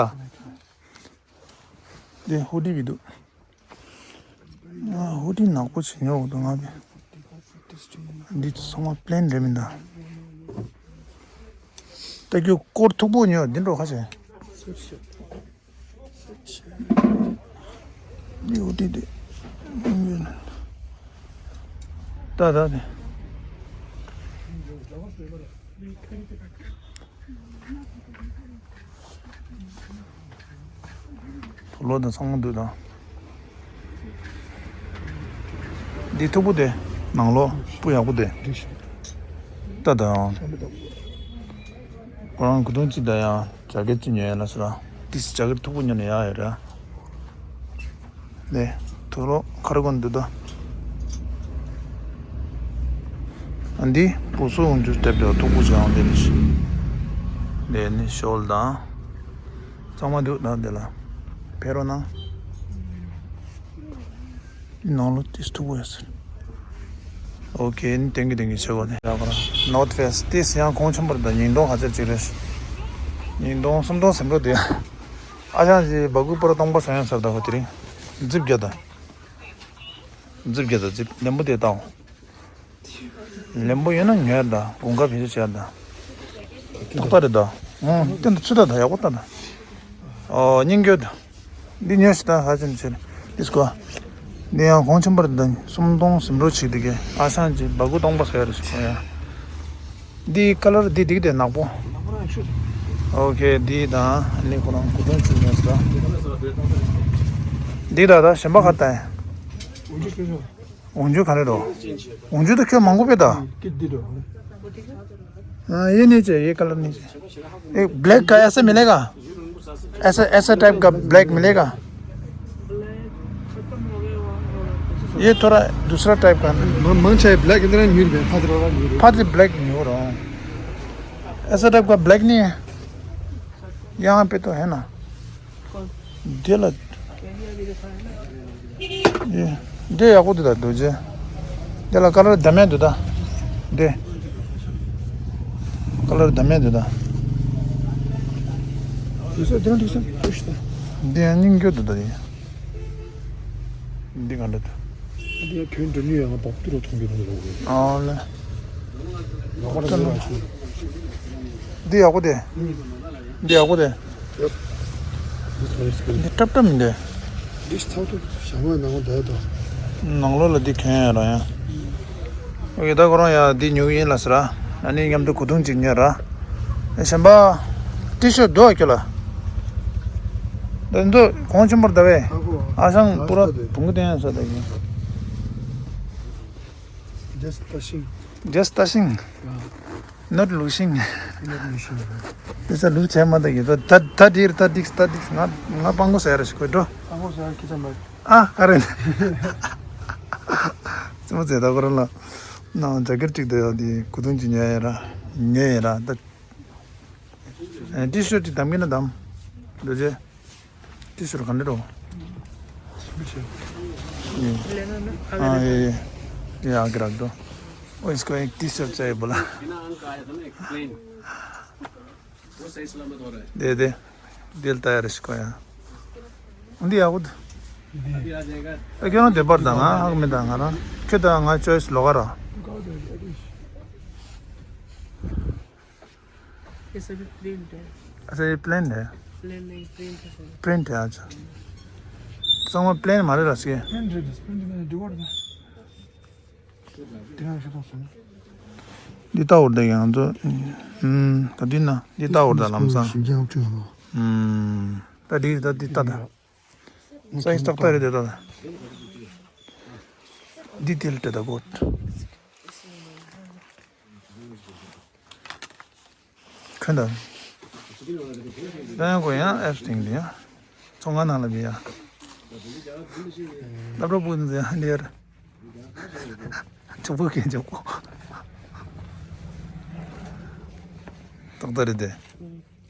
འདི་ཧུ་ཌི་བི་འདུག་ང་ཧུ་ཌི་ནག་པོ་ཞིག་ཉོ་འདུག་ང་བི། འདི་ཚང་མ་པི་ལེན་རེད་མི་འདུག་ད་ཁྱོད་སྐོར་མཐུག་པོ་ཉོ། འདི་འགྲོ་ཁ་ཤས། འདི་ཧུ་ཌི་འདི། ད་ད་འདི། དུག་ལོག་དང་ཚང་མ་འདུག་དང་། འདི་མཐུག་པོ་དེ། ནང་ལོགས་སྤུ་ཡག་པོ་དེ། ལྟ་དང་། ཁོ་རང་གོས་ཐུང་གཅིག་དང་ཡང་ཇ་ཀེ་ཊི་གཅིག་ཉོས་ཡ་ལ་ཟེར་ར། ཏིས་ཇ་ཀེ་ཊི་མཐུག་པོ་ཉོས་ནས་ཡག་ཡོད་ར། ནས་དུག་ལོག་ཁ་རུ་ཀུ་ན་འདུག་ད། ཨ་འདི་བུ་སུ་འོང་རྒྱུ་སྟེར་དེ་མཐུག་པོ་བྱས་འོང་དེ་ནི་ཤི། དེ་ནི་ཤོལ་དང་། གཙང་མ་འདུག་ད་དེ་ལ། ཕེ་རོ་ན། ནང་ལོ་ཏིས་མཐུག་པོ་ཡོད་ཟེར། ཨོ་ཁེ། ནི་ཏེང་གི་ཏེང་གི་ཆེ་གོ་ནི་ཡག་པ་ར། ནོར་ཐི་ཕེ་སི་ཏིས་ཡང་གོང་ཆེན་པོར་ད་ཉིས་སྟོང་ག་ཚད་ཅིག་རེད། ཉིས་སྟོང་སུམ་སྟོང་ཟིན་འགྲོ་དེ། ཨ་ཞང་གི་སྦ་ཁུག་པར་སྟོང་པ་ཟ་ཡང་ཟེར་ད་ཧོ་དེ་རིང་། རྫིབ་བརྒྱ་ད། རྫིབ་བརྒྱ་ད་རྫིབ་ལེན་པོ་དེ་ལྟའོ། ལེན་པོ་ཡོད་ན་ཉོས་ད་དགུན་ཁ་བེད་སྤྱོད་བྱས་ད། ཏག་ཏག་རེད་ད། ཨང་། དེ་འདྲ་ཚུད་ད་ད་ཡག་པོ་ད་ད། ཨོ་སྙིང་རྗེ་ད། འདི་ཉོས་ཤི་ད་ཧ་ཅང་ཆེ། ཏིས་ཀོ། འདི་ཡང་གོང་ཆེན་པོར་ད་སུམ་སྟོང་ཟིན་འགྲོ་ཆེ་དེ་གས། ཨ་ཞང་གི་སྦ་ཁུག་སྟོང་པ་ཟ་ཡ་རེད་ཟེར་གོ་ཡ། འདི་ཀ་ལར་འདི་འདི་དེ་ནག་པོ། ཨོ་ཁེ། འདི་དང་ནི་ཁོ་རང་གོས་ཐུང་ཆུ་ཉོས་ད། འདི་ད་ད་གཞན་པ་ག་ད། འོན་ཇུ་ག་རེ་རོ། འོན་ཇུ་ད་ཁྱོད་མང་པོ་པེ་ད། ཨ་ཡེ་ནི་ཅེ་ཡེ་ཀ་ལར་ནི་ཅེ། ཨེ་བྷེ་ལེག་ག་ཨེ་སེ་མི་ལེ་ག་ཨེ་སེ་ཨེ་སེ་ཊའིབ་ག་བྷེ་ལེག་མི་ལེ་ག ये थोड़ा दूसरा टाइप का है। म- मंच है ब्लैक इंद्र न्यूल में फादर वाला न्यूल। फादर ब्लैक नहीं हो रहा हूँ। ऐसा टाइप का ब्लैक नहीं है। यहाँ पे तो है ना। दिला। ये दे या को दिला दो जे। दिला कलर दमे दो दा। दे। कलर दमे दो दा। दूसरा दिला दूसरा। འདི་ཡང་སྙིང་རྗེ་འདུག་ད་ཡིན། འདི་ག་འདྲ་འདུག་འདི་ཡང་ཁྱོད་འགྲོ་ནུས་ཡང་ང་བབ་ཏུ་རུ་མཐོང་གི་རུང་རུང་གི། ཨ་ལེ། ལོག་པར་འགྲོ་བ་ཞིག་འདི་ཡག་པོ་དེ། འདི་ཡག་པོ་དེ། འདི་ཚོ་རེ་སྐད། འདི་ཏབ་ཏབ་མི་འདུག་འདི་ཚོ་ཚོ་ཞྭ་མོའི་ནང་ལ་བསྡད་དོ། ནང་ལོགས་ལ་འདི་གྱོན་ཡོད་ར་ཡང་། ཨོ་ཡེ་ད་ཁོ་རང་ཡ་འདི་ཉོ་གི་ཡིན་ལ་ཟེར་ར། ཨ་ནི་མཉམ་དུ་གོས་ཐུང་ཅིག་ཉོས་ར། ཨེ་གཞན་པ། ཏི་ཤོ་འདུག་ཨ་ཁྱོད་ལ། ད་འདི་གོང་ཆེན་པོར་ད་བས། ཨ་ཁོ། ཨ་ཞང་པུ་ར་བུང་གི་སྟོན་ཡ་ས་ད་གི། Just touching. Just touching. Not losing. Not losing. དེ་ས་ལུག་བྱས་མ་ད་གི་ད་ད་ད་འདིར་ད་འདིག་ད་འདིག་ང་ང་སྤང་གོ་ཟེར་ར་ཞིག་གོ་འགྲོ། སྤང་གོ་ཟེར་ཁྱི་ཚ་མ། ཨ་ཀ་རེ། ཙི་མོ་ཚེ་ད་གོ་ར་ལ། ན་ཇ་ཀེར་གཅིག་དེ་ཡོད་དེ་གོས་ཐུང་གཅིག་ཉོས་ཡ་ར། ཉོས་ཡ་ར་ད། ཨེ་ཏི་ཤོ་ཊི་དམ་གྱི་ན་དམ། འདུག་ཅེ། ཏི་ཤོ་ཊི་ག་འདྲ་རོ། ཨ་ཡེ་ཡེ། ཡ་གི་རག་དོ། ओ इसको एक टी शर्ट चाहिए बोला। दे दे। दिल तैयार इसको यार। འདི་ཡག་པོ་འདུག་ཨ་ཁྱོད་རང་དེ་པར་དང་ང་ཧག་མི་དང་ང་རང་ཁྱོད་དང་ང་ཅོའི་སི་ལོག་ག་ར། ऐसा भी प्रिंट है। ऐसा ये प्लेन है। प्लेन नहीं, प्रिंट है। प्रिंट है, अच्छा। ཚང་མ་པི་ལེན་མ་རེད་ར་སྐད། པི་རིན་ཊི་རེད། པི་རིན་ཊི་མིན་ན་ཌི་ཝར་ད། དེ་རང་ཤི་ཐོག་སོང་། འདི་ལྟ་བུར་བསྡད་ཡང་ཚོ། ཨུམ། ད་འདི་ན་འདི་ལྟ་བུར་ད་ལམ་སང་། ཞིབ་འཇུག་བྱུང་ལོ། ཨུམ། ད་འདི་ད་འདི་ལྟ་ད། སའི་ཛི་ཏག་ཏག་རེད་དེ་ད། འདི་དེ་ལ་སྤྲད་ད་གོ། ཁོན་ད། ད་ཡང་གོ་ཡང་ཨེབ་སྟེང་དེ་ཡང་། ཚོང་ཁང་ནང་ལ་མི་ཡ། སློབ་གྲོགས་པོ་འཛིན་ཡང་ལེར། ཆུ་བུ་གན་ཆུ་བུ། ཏག་ཏག་རེད་དེ།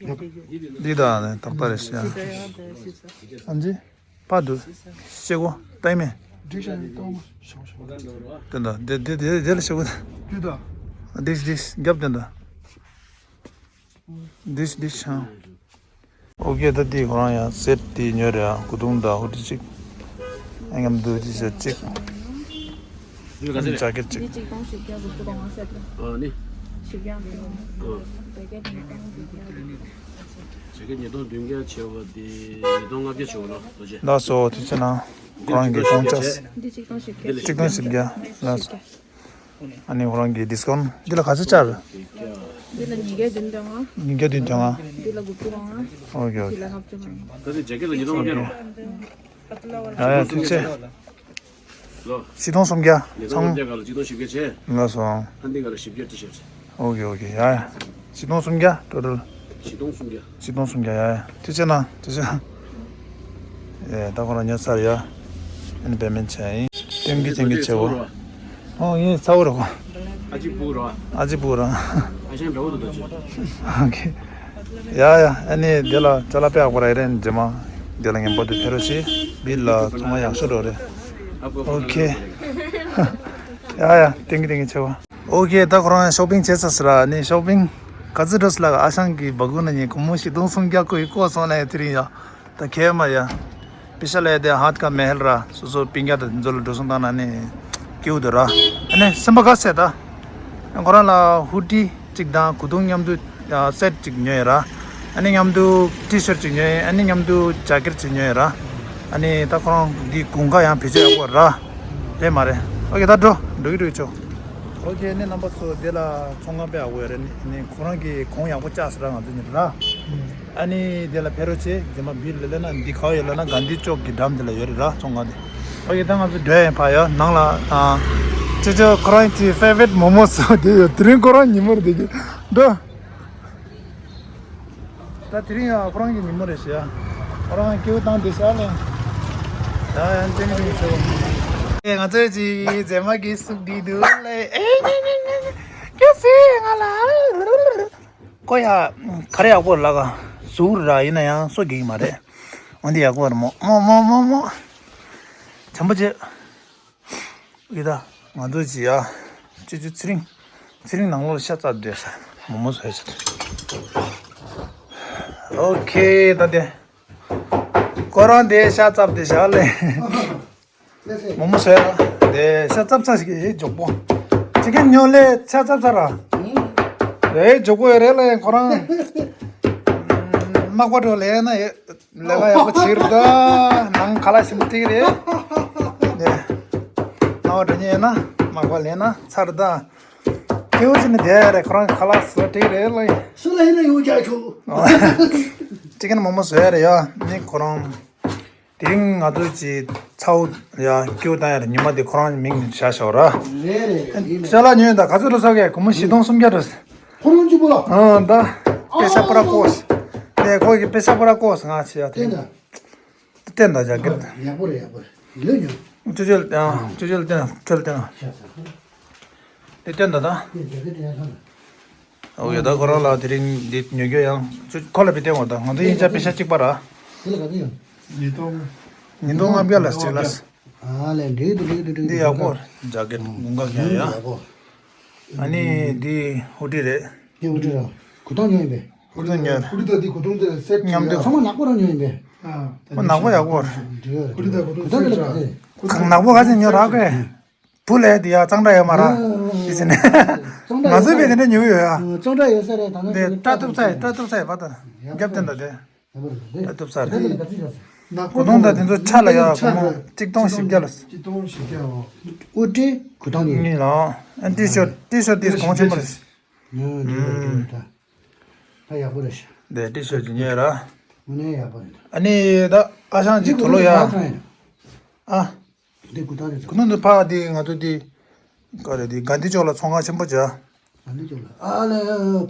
འདི་ད་ནི་ཏག་ཏག་རེད་ཤག་ཨ་ནི་པ་དུ་ཤེ་གོ་ཏའི་མེ། དེ་འདྲ་དེ་དེ་དེ་དེ་ལ་ཤེ་གོ། འདིས་འདིས་རྒྱབ་དེ་འདྲ། འདིས་འདིས་ཤང་། ཨོ་ཁེ་ད་དེ་ཁོ་རང་ཡང་སེ་ཊི་དེ་ཉོས་རེད་ཨ། གོས་ཐུང་དང་ཧུ་ཌི་གཅིག་ཨ་མཉམ་དུ་ཅི་ཟེར་གཅིག་ཨ་ནི་ཇ་ཀེ་ཊི་གཅིག་འདི་གཅིག་སྟོང་བཞི་བརྒྱ་དགུ་བཅུ་གོ་ལྔ་སེ་ཊི་ལ། ཨ་ནི། བཞི་བརྒྱ་འདི་ཨ། ཇ་ཀེ་ཊི་ཉིས་སྟོང་བདུན་བརྒྱ་བྱས་པ་དེ་ཉིས་སྟོང་ལྔ་བརྒྱ་བྱས་པ་ལ་ལོ་ཆེ། ལགས་སོ་དུས་ཚོད་ནང་ཁོ་རང་གི་གོང་ཆ། འདི་གཅིག་སྟོང་བཞི་བརྒྱ། གཅིག་སྟོང་བཞི་བརྒྱ། ལགས་སོ། ཨ་ནི་ཁོ་རང་གི་ཌིས་ཀའུན་ཊི་འདི་ལ་ག་ཚོད་བཅར། འདི་ལ་ཉིས་བརྒྱ་བདུན་ཅུ་ལྔ། ཉིས་བརྒྱ་བདུན་ཅུ་ལྔ། འདི་ལ་དགུ་བཅུ་གོ་ལྔ། ཨོ་ཁེ་ཨོ་འདི་ལ་ཁེ། ལྔ་བཅུ་ལྔ། ད་དེ་ཇ་ཀེ་ཊི་ལ་ཉིས་སྟོང་ལྔ་བརྒྱ་རོ། ཡ་ཡ་ཐུགས་རྗེ་ཆེ། ལོ། ཆིག་སྟོང་སུམ་བརྒྱ། ཉིས་སྟོང་ཚང་སུམ་བརྒྱ་ག་ལ་ཆིག་སྟོང་བཞི་བརྒྱ་བྱས། ལགས་སོ། ཨ་འདི་ག་ལ་བཞི་བརྒྱ་ཏི་ཤར་ཊི། ཨོ་ཁེ་ཨོ་ཁེ་ཡ་ཡ། ཆིག་སྟོང་སུམ་བརྒྱ་ཊོ་ཊལ། ཆིག་སྟོང་སུམ་བརྒྱ། ཆིག་སྟོང་སུམ་བརྒྱ་ཡ་ཡ། ཐུགས་རྗེ་གནང་ཐུགས་རྗེ་གནང་། ཡ་ད་ཁོ་རང་ཉོ་ཚར་ཡ། ཨ་ནི་པེ་མེན་ཊི་བྱས་ཡིན། ཏེམ་གི་ཅན་གི་ཆེ་བོ། ཨོ་ཡིན་ཚ་བོ་རེད་ཁོ། ཨ་ཅི་པུ་ར། ཨ་ཅི་པུ་ར། ཨ་ཞང་འདྲ་བོ་འདུག་ད་ཅི། ཨོ་ཁེ། ཡ་ཡ་ཨ་ནི་དེ་ལ་ཅ་ལག་དཔེ་ཡག་པོ་ར་ཡི་རེད་རྗེས་མ། དེ་ལ་ངན་པ་དུ་ཕེ་རོ་ཆེ། བིལ་ལ་ཚང་མ་ཡག་ཤོས་འགྲོ་རེད། ཨོ་ཁེ། ཡ་ཡ་ཏེང་གི་ཏེང་གི་ཆེ་བོ། ཨོ་ཁེ་ད་ཁོ་རང་ཤོ་པིང་བྱས་ཚར་ཟེར་ར་ནི་ཤོ་པིང་ག་ཚོད་འགྲོ་ཟེར་ལ་ཨ་ཞང་གི་སྦ་ཁུག་ན་ཉིན་གོང་མོ་བཞི་སྟོང་སུམ་བརྒྱ་ཁོ་ཡི་བཀོག་སོང་ལ་ཡ་དེ་རིང་ཡ། ད་ཁེ་མ་ཡ། པེ་ཤ་ལ་ཡ་དེ་ཧད་ཀ་མེ་ཧལ་ར་སོ་སོ་པིང་རྒྱ་དང་མཛོད་ལ་འགྲོ་སོང་བཏང་ན་ནི། སྐྱིད་པོ་འདུག་ར། ཨ་ནི་སེམས་པ་དགའ་སེ་ད། ཁོ་རང་ལ་ཧུ་ཌི་གཅིག་དང་གོས་ཐུང་མཉམ་དུ་ཡ་སེ་ཊི་གཅིག་ཉོས་ཡ་ར། ཨ་ནི་མཉམ་དུ་ཊི་ཤར་ཊི་གཅིག་ཉོས་ཡ་ཨ་ནི་མཉམ་དུ་ཇ་ཀེ་ཊི་གཅིག་ཉོས་ཡ་ར། ཨ་ནི་ད་ཁོ་རང་གི་དགུན་ཁ་ཡང་བེད་སྤྱོད་ཡག་པོ་ར། རེད་མ་རེད། ཨོ་ཁེ་ད་འགྲོ་འགྲོ་གི་འགྲོ་གི་ཆོག་ཨོ་ཁེ་ནི་རྣམ་པ་ཚོ་དེ་ལ་ཚོང་ཁང་དཔེ་ཡག་པོ་ཡོད་རེད་ནི་ཁོ་རང་གི་གོང་ཡག་པོ་བཅག་ཟེར་ར་ང་ཚོ་ཉིད་ར། ཨ་ནི་དེ་ལ་ཕེ་རོ་ཆེ་རྗེས་མ་བིལ་ལ་ལེ་ན་འདི་ག་བ་ཡོད་ལ་ན་གྷན་དྷི་ཅོག་གི་འགྲམ་དེ་ལ་ཡོད་རེད་ར་ཚོང་ཁང་དེ། ཨོ་ཁེ་ད་ང་ཚོ་འགྲོ་ཡ་ཕ་ཡ་ནང་ལ་ཨ། ཅོ་ཅོ་ཁོ་རང་གི་ཕེ་ཝ་རིཊ་མོ་མོ་སོ་དེ་ཡོད་དེ་རིང་ཁོ་རང་ཉིན་མོ་རེད་དེ་གི་འགྲོ། ད་དེ་རིང་ཡང་ཁོ་རང་གི་ཉིན་མོ་རེད་ཤག་ཁོ་རང་སྐྱེ་བོ་བཏང་བསྡད་ཤག་ལེ། ད་ཡང་ཅན་ཅན་ཆེ་བོ། ཨེ་ང་ཚོའི་ཅི་མཛེས་མ་གི་སུག་བསྡད་འདུག་ལེ། ཨེ་ཉེ་ཉེ་ཉེ་ཉེ་སྐྱེ་སྲིད་ང་ལ། ཀོ་ཡ་ག་རེ་ཡག་པོ་ལ་ག་ཟུག་ར་ཡིན་ན་ཡང་སོ་གེ་མ་རེད། འོན་ཏེ་ཡག་པོ་རེད་མོ་མོ་མོ་མོ་མོ། བྱམས་པོ་བྱེད། ཡི་ད། ང་ཚོ་ཅི་ཡ། ཅི་ཅི་ཚེ་རིང་། ཚེ་རིང་ནང་ལོགས་ཤ་ཚ་བསྡད་ས། མོ་མོ་བཟོས་ཤག་ཨོ་ཁེ་ད་དེ། ཁོ་རང་དེ་ཤ་ཚབ་དེ་ཤ་ལེ། མོག་མོག་བཟོས་ར། དེ་ཤ་ཚབ་ཚ་ཞིག་ཨེ་འཇོག་པོ། ཅི་ཀན་ཉོ་ལེ་ཤ་ཚབ་ཚ་ར། དེ་འཇོག་པོ་ཡོད་རེད་ལེ་ཁོ་རང་། མག་པ་འགྲོ་ལེ་ན་ཡོད། ལས་ཀ་ཡག་པོ་བྱེད་རེད་ད། ནང་ཁ་ལག་ཞིམ་པོ་སྟེར་གི་རེད། ནས། སྣང་བ་འདྲ་ཉེ་ན་མག་པ་ལེན་ན་ཚར་ད། སྐྱེ་བོ་ཅིག་ནི་བསྡད་ཡ་རེད། ཁོ་རང་ཁ་ལག་བཟོ་སྟེར་གི་རེད་ལ། སུ་ལ་ཡིན་ན་ཡོང་རྒྱག་ཆོག་ཅི་ཀན་མོག་མོག་བཟོ་ཡ་རེད་ཡ། ནི་ཁོ་རང་། དེ་རིང་ང་ཚོ་ཅིག་ཚ་བོ་ཡ་སྐྱེ་བོ་བཏང་ཡ་རེད། ཉི་མ་དེ་ཁོ་རང་མིང་བཞག་ཞོག་ར། རེད་རེད་ཡིན་ཅ་ལག་ཉོས་ད་ག་ཚོད་འགྲོ་ས་གས་སྒོར་མོ་བཞི་སྟོང་སུམ་བརྒྱ་འགྲོ། ཁོ་རང་གཅིག་པོ་ལ། ཨང་ད། པེ་ཤ་པོ་ར་ཀོས། ནས་ཁོ་གི་པེ་ཤ་པོ་ར་ཀོས་ང་ཆེ་ཡ་དེ། བསྟན་ད། བསྟན་ད་ཇ་ཀེར། ཡག་པོ་རེད་ཡག་པོ་རེད། ཡོད་ཡོད། ཅོ་ཅོ་ལ་བསྟན་ཨ། ཅོ་ཅོ་ལ་བསྟན་ཁྲོད་ལ་བསྟན་ཨ། ཤ་ཚ། དེ་བསྟན་ད་ད། དེ་ཇ་ཀེར་དེ་ཡང་ཚ་ན། ཨོ་ཡོད་ད་ཁོ་རང་ལ་དེ་རིང་འདི་ཉོ་རྒྱུ་ཡང་ཅོ་ཁོ་ལ་བི་བསྟན་འོ་ད་ང་ཚོ་དབྱིན་ཇ་པེ་ཤ་གཅིག་པ་ར། དེ་ལ་ག་ཚོད་ཡོད། ཉིས་སྟོང་། ཉིས་སྟོང་ལྔ་བརྒྱ་ལ་གཅིག་ལ། ཨ་ལས་འགྲིག་འདུག་འགྲིག་འདུག་འགྲིག་འདི་ཡག་པོ། ཇ་ཀེར་དགུན་ཁ་གྱོན་ཡ། ཡག་པོ། ཨ་ནི་འདི་ཧུ་ཌི་རེད། འདི་ཧུ་ཌི་ར། གོས་ཐུང་ཉོས་ཡིན་པས། ཧུ་ཌི་ཉོས། ཧུ་ཌི་དང་འདི་གོས་ཐུང་དེ་སེཊ་མཉམ་དུ། ཚང་མ་ནག་པོ་རང་ཉོས་ཡིན་པས། ཨ། ཁོ་ནག་པོ་ཡག་པོ། འདི་ཧུ་ཌི་དང་གོས་ཐུང་གོས་ཐུང་སེཊ་དེ་ར། ག་ཚོད་ལ་ག་ཚོད། ཁོ་ནག་པོ་ག་ཚོད་ཉོས་རག་གས། བུ་ལས་དེ་ཡ་གཙང་སྦྲ་ཡོད་མ་ར། ཨ། དེ་ཟེར་ནས། གཙང་སྦྲ་ང་ཚོའི་བས་དེ་འདྲ་ཉོ་གི་ཡོད་ཡ། གཙང་སྦྲ་ཡོད་ས་རེད་ད་ནི། དེ་སྐྲ་གཏུབ་ཚ་ཡི་སྐྲ་གཏུབ་ཚ་ཡི་བ་ད། རྒྱབ་དེ་འདྲ་དེ། ད་ལྟ་བསྟར་རེད། ནག་པོ་གོས་ཐུང་དང་དེ་ཚོ་ཆ་ལ་ཡ་ཆ་གོང་ལ་གཅིག་སྟོང་བཞི་བརྒྱ་ལ། གཅིག་སྟོང་བཞི་བརྒྱ་འོ། དབུ་སྐྲའི་གོས་ཐུང་ཡིན། གཉིས་ལ། ཨ་ཏི་ཤོ་ཏི་ཤོ་ཏི་གོང་ཆེན་པོ་རེད། ཡོད་རེད་ད། ད་ཡག་པོ་རེད་ཤག་དེ་ཏི་ཤོ་ཅིག་ཉོས་ར། དངོས་གནས་ཡག་པོ་རེད་ད། ཨ་ནི་ད་ཨ་ཞང་གཅིག་དུ་ལོ་ཡ། ཨ། འདི་གོས་ཐུང་རེད། གོས་ཐུང་འདི་ཕ་འདི་ང་ཚོ་འདི། ག་རེ་འདི་དགའ་ལྡན་ཕྱོགས་ལ་ཚོང་ཁང་ཆེན་པོ་བྱ། དགའ་ལྡན་ཕྱོགས་ལ་ཨ་ལེ་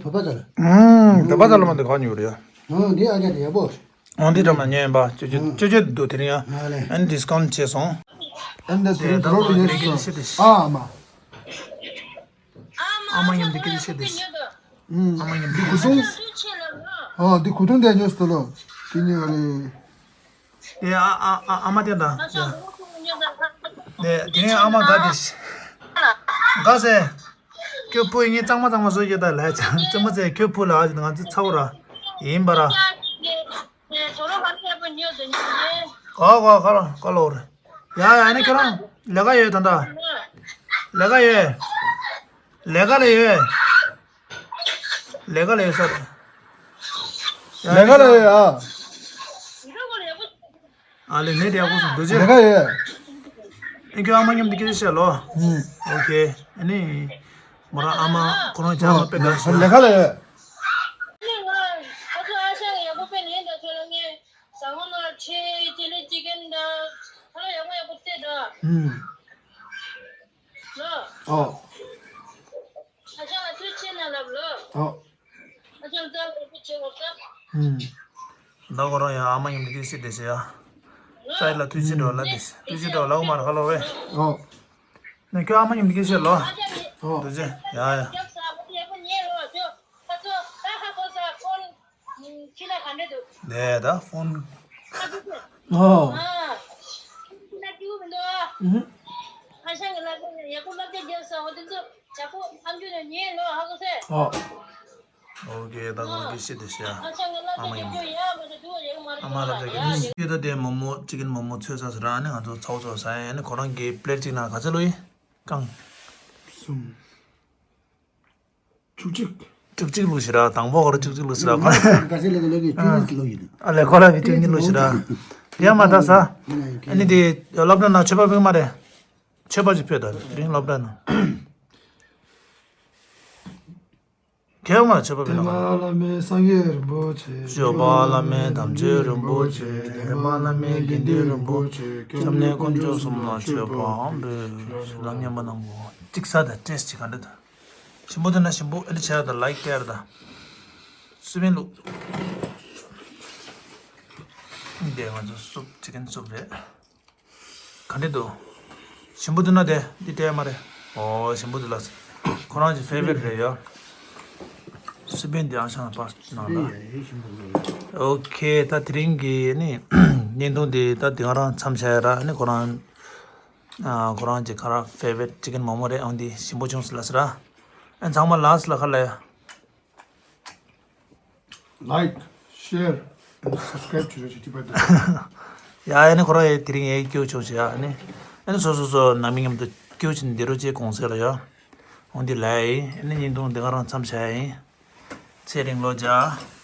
བོད་པ་ཚོ་ལ། ཨུམ་བོད་པ་ཚོ་ལ་མ་འདི་ག་ཉོ་རེད་ཡ། ཨང་འདི་ཨ་ཅག་འདི་ཡག་པོ། ཨང་འདི་འདྲ་མ་ཉན་པ་ཅོ་ཅོ་ཅོ་ཅོ་འདུག་དེ་རིང་ཡ། ཨ་ལེ། ཨ་ནི་ཌིས་ཀའུན་ཊི་བྱས་སོང་། ཨ་ནི་དེ་རིང་དུ་རོ་ལ་ཉོས་སོང་། ཨ་མ། ཨ་མ་མཉམ་དུ་སྐད་ཆ་བཤད་དེ། ཨུམ། ཨ་མ་མཉམ་དུ་སྐད་ཆ་བཤད་དེ། ཨ་འདི་གོས་ཐུང་དེ་ཉོས་སོང་ལོ། དེ་ཉོས་རེད། དེ་ཨ་ཨ་ཨ་ཨ་མ་དེ་འདྲ། དེ་དེ་ཨ་མ་དགའ་དེ། དགའ་ཟེ། ཁྱོད་བུ་ངས་གཙང་མ་གཙང་མ་བཟོ་རྒྱུ་ད་ལས་ཅང་གཙང་མ་ཟེ་ཁྱོད་བུ་ལ་ང་ཚོ་ཚ་བོ་ར། ཡིན་པ་ར། གོ་གོ་གོ་ལོ་གོ་ལོ་ར། ཡ་ཡ་ནི་ཁྱོད་རང་ལས་ཀ་ཡོད་ད་ད། ལས་ཀ་ཡོད། ལས་ཀ་ལ་ཡོད། ལས་ཀ་ལ་ཡོད་ས་རེད། ལས་ཀ་ལ་ཡོད་ཨ། ཨ་ལེ་ནེ་དེ་ཡག་པོ་སོང་འདུག་ཅེ། ལས་ཀ་ཡོད། ཨེ་ཁྱོད་ཨ་མ་མཉམ་དུ་སྐད་ཆ་བཤད་ལོ། ཨུམ། ཨོ་ཁེ། ཨ་ནི། མོ་རང་ཨ་མ་ཁོ་རང་ཅག་ཨ་མ་དཔེ་དགའ་ཤོས། ལས་ཀ་ལ་ཡོད། ཨ་ནི་ང་ཁ་ཚོ་ཨ་ཞང་ཡག་པོ་དཔེ་ལེན་ད་ཚོད་ལ་ངས་ཟ་ཁང་ནང་ལ་ཁྲིད་དེ་ལས་ཅི་ཀན་ད་ཁ་ལག་ཡག་པོ་ཡག་པོ་སྟེར་ད། ཨུམ། ལོ། ཨོ། ཨ་ཅག་ལ་ཐུགས་རྗེ་ཆེ་ན་ལབ་ལོ། ཨོ། ཨ་ཅག་ལ་ཐུགས་རྗེ་ཆེ་ལབ་ད། ཨུམ། ད་ཁོ་རང་ཡང་ཨ་མ་ཡིན་པའི་སྐད་ཆ་དེ་བཤད་ཡ། ལོ། ས་ཡི་ལ་ཐུགས་རྗེ་ཆེ་འགྲོ་ལ་དེ་ཐུགས་རྗེ་ཆེ་འགྲོ་ལ་འོ་མ་ར་ཧ་ལོ་ཝེ། ཨོ། ནས་ཁྱོད་ཨ་མ་ཡིན་པའི་སྐད་ཆ་བཤད་ལོ། ཨོ། ཐུགས་རྗེ་ཆེ་ཡ་ཡ། ཁྱོད་ཨ་ཕོ་ས་ཁོང་། ཁྱི་ལ་ག་འདྲ་འདུག་ནས་ད་ཕོན། ཨོ། ཨ། ཁྱི་ལ་སྐྱིད་པོ་མི་འདུག་ཨ། ཨུ་ཧུ། ཨ་ཞང་གི་ལ་ཡག་པོ་སློབ་གྲྭ་རྒྱག་ས་འོ་དེ་ཚོ་ཇག་པོ་ཨམ་ཅོག་ནས་ཉན་ལོ་ཧ་གོ་སེ། ཨོ། ཨོ་ཀེ་ད་གོ་གི་ཤི་དེ་ཤ། ཨ་ཞང་གི་སློབ་གྲྭ་ཨ་མ་ཡིན། རྒྱག་ཡག་མ་རེད་འདུག་ཡག་མ་རེད་ཨ་མ་སློབ་གྲྭ་རྒྱག་ཡག་ཡོད་ད་དེ་མོག་མོག་ཅི་ཀན་མོག་མོག་ཚོད་ས་སུ་ར་ནི་ང་ཚོ་ཚ་བོ་ཚོ་ས་ཡ་ནི་ཁོ་རང་གི་པླེ་ཊི་གཅིག་ནང་ག་ཚོད་ལོ་ཡིན་གང་། གསུམ། བཅུ་གཅིག་བཅུ་གཅིག་ལུགས་ཤི་ར་དང་པོ་གར་བཅུ་གཅིག་ལུགས་ཤི་ར་ཁོ། ག་ཚད་ལས་ཀ་ལས་ཀའི་བཅུ་གཉིས་ལོ་ཡིན། ཨ་ལས་ཁོ་ར་བི་བཅུ་གཉིས་ལུགས་ཤི་ར། ཡ་མ་ད་ས། ཨ་ནི་དེ་སློབ་གྲྭ་ནང་ཆོས་པ་ཕེབས་མ་རེད། ཆོས་པ་ཅིག་ཕེབས་ད་དེ་རིང་སློབ་གྲྭ་ནང་། ཁྱེད་མ་ཆོས་པ་ཕེབས་ན་ག་རེ། བླ་མེད་སངས་རྒྱས་རིན་པོ་ཆེ། སྐྱོབ་པ་བླ་མེད་དམ་ཆོས་རིན་པོ་ཆེ། འདྲེན་པ་བླ་མེད་དགེ་འདུན་རིན་པོ་ཆེ། སྐྱབས་གནས་དཀོན་མཆོག་གསུམ་ལ་མཆོད་པའམ་འབུལ། ལ་སྙན་པ་གནང་གོ་གཅིག་ས་དང་ཏྲེས་གཅིག་ག་འདྲ་དང་། ཞིམ་པོ་འདུག་ན་ཞིམ་པོ་ཨེ་ལི་བྱས་དང་ལའིག་བསྟན་དང་། སུ་མིན་ལུག་འདི་ང་ཚོ་སུབ་ཅི་ཀན་སུབ་རེད། ག་འདྲ་འདུག་ཞིམ་པོ་འདུག་ན་དེ་འདི་སྤྲད་མ་རེད། ཨོ་ཞིམ་པོ་འདུག་ལགས། ཁོ་རང་གི་ཕེ་ཝ་རི་ཊི་རེད་ཡ། སུབ་པིན་འདི་ཨང་ཤང་པ་ནང་ལ། ཨོ་ཁེ་ད་དེ་རིང་གི་ནི་བརྙན་ཐུང་འདི་ད་དེ་ག་རང་མཚམས་བཞག་ཡ་ར་ནི་ཁོ་རང་ཁོ་རང་གི་ཁ་ར་ཕེ་ཝ་རི་ཊི་ཅི་ཀན་མོག་མོག་རེད། ཨང་འདི་ཞིམ་པོ་བྱུང་སོང་ལགས་སོ་ར། ཨ་ཚང་མ་ལགས་སོ་ལ་ཁ་ལ་ཡ། ལའིག་ཤེར། subscribe བྱེད་རོགས་བྱེད། ཐིག་པ་དང་། ཡ་ཨ་ནི་ཁོ་རང་ཡ་དེ་རིང་ཡ་སྐྱོ་བྱུང་ཞེས་ཨ་ནི། ཨ་ནི་སོ་སོ་སོ་ནང་མི་མཉམ་དུ་སྐྱོ་ཕྱིན་འདི་རུ་ཅེས་གོང་ཚད་ལ་ཡ། འོང་འདི་ལ་ཡ་ཨ་ནི་བརྙན་ཐུང་འདི་ག་རང་མཚམས་བཞག་ཡིན། ཚེ་རིང་ལོ་བརྒྱ།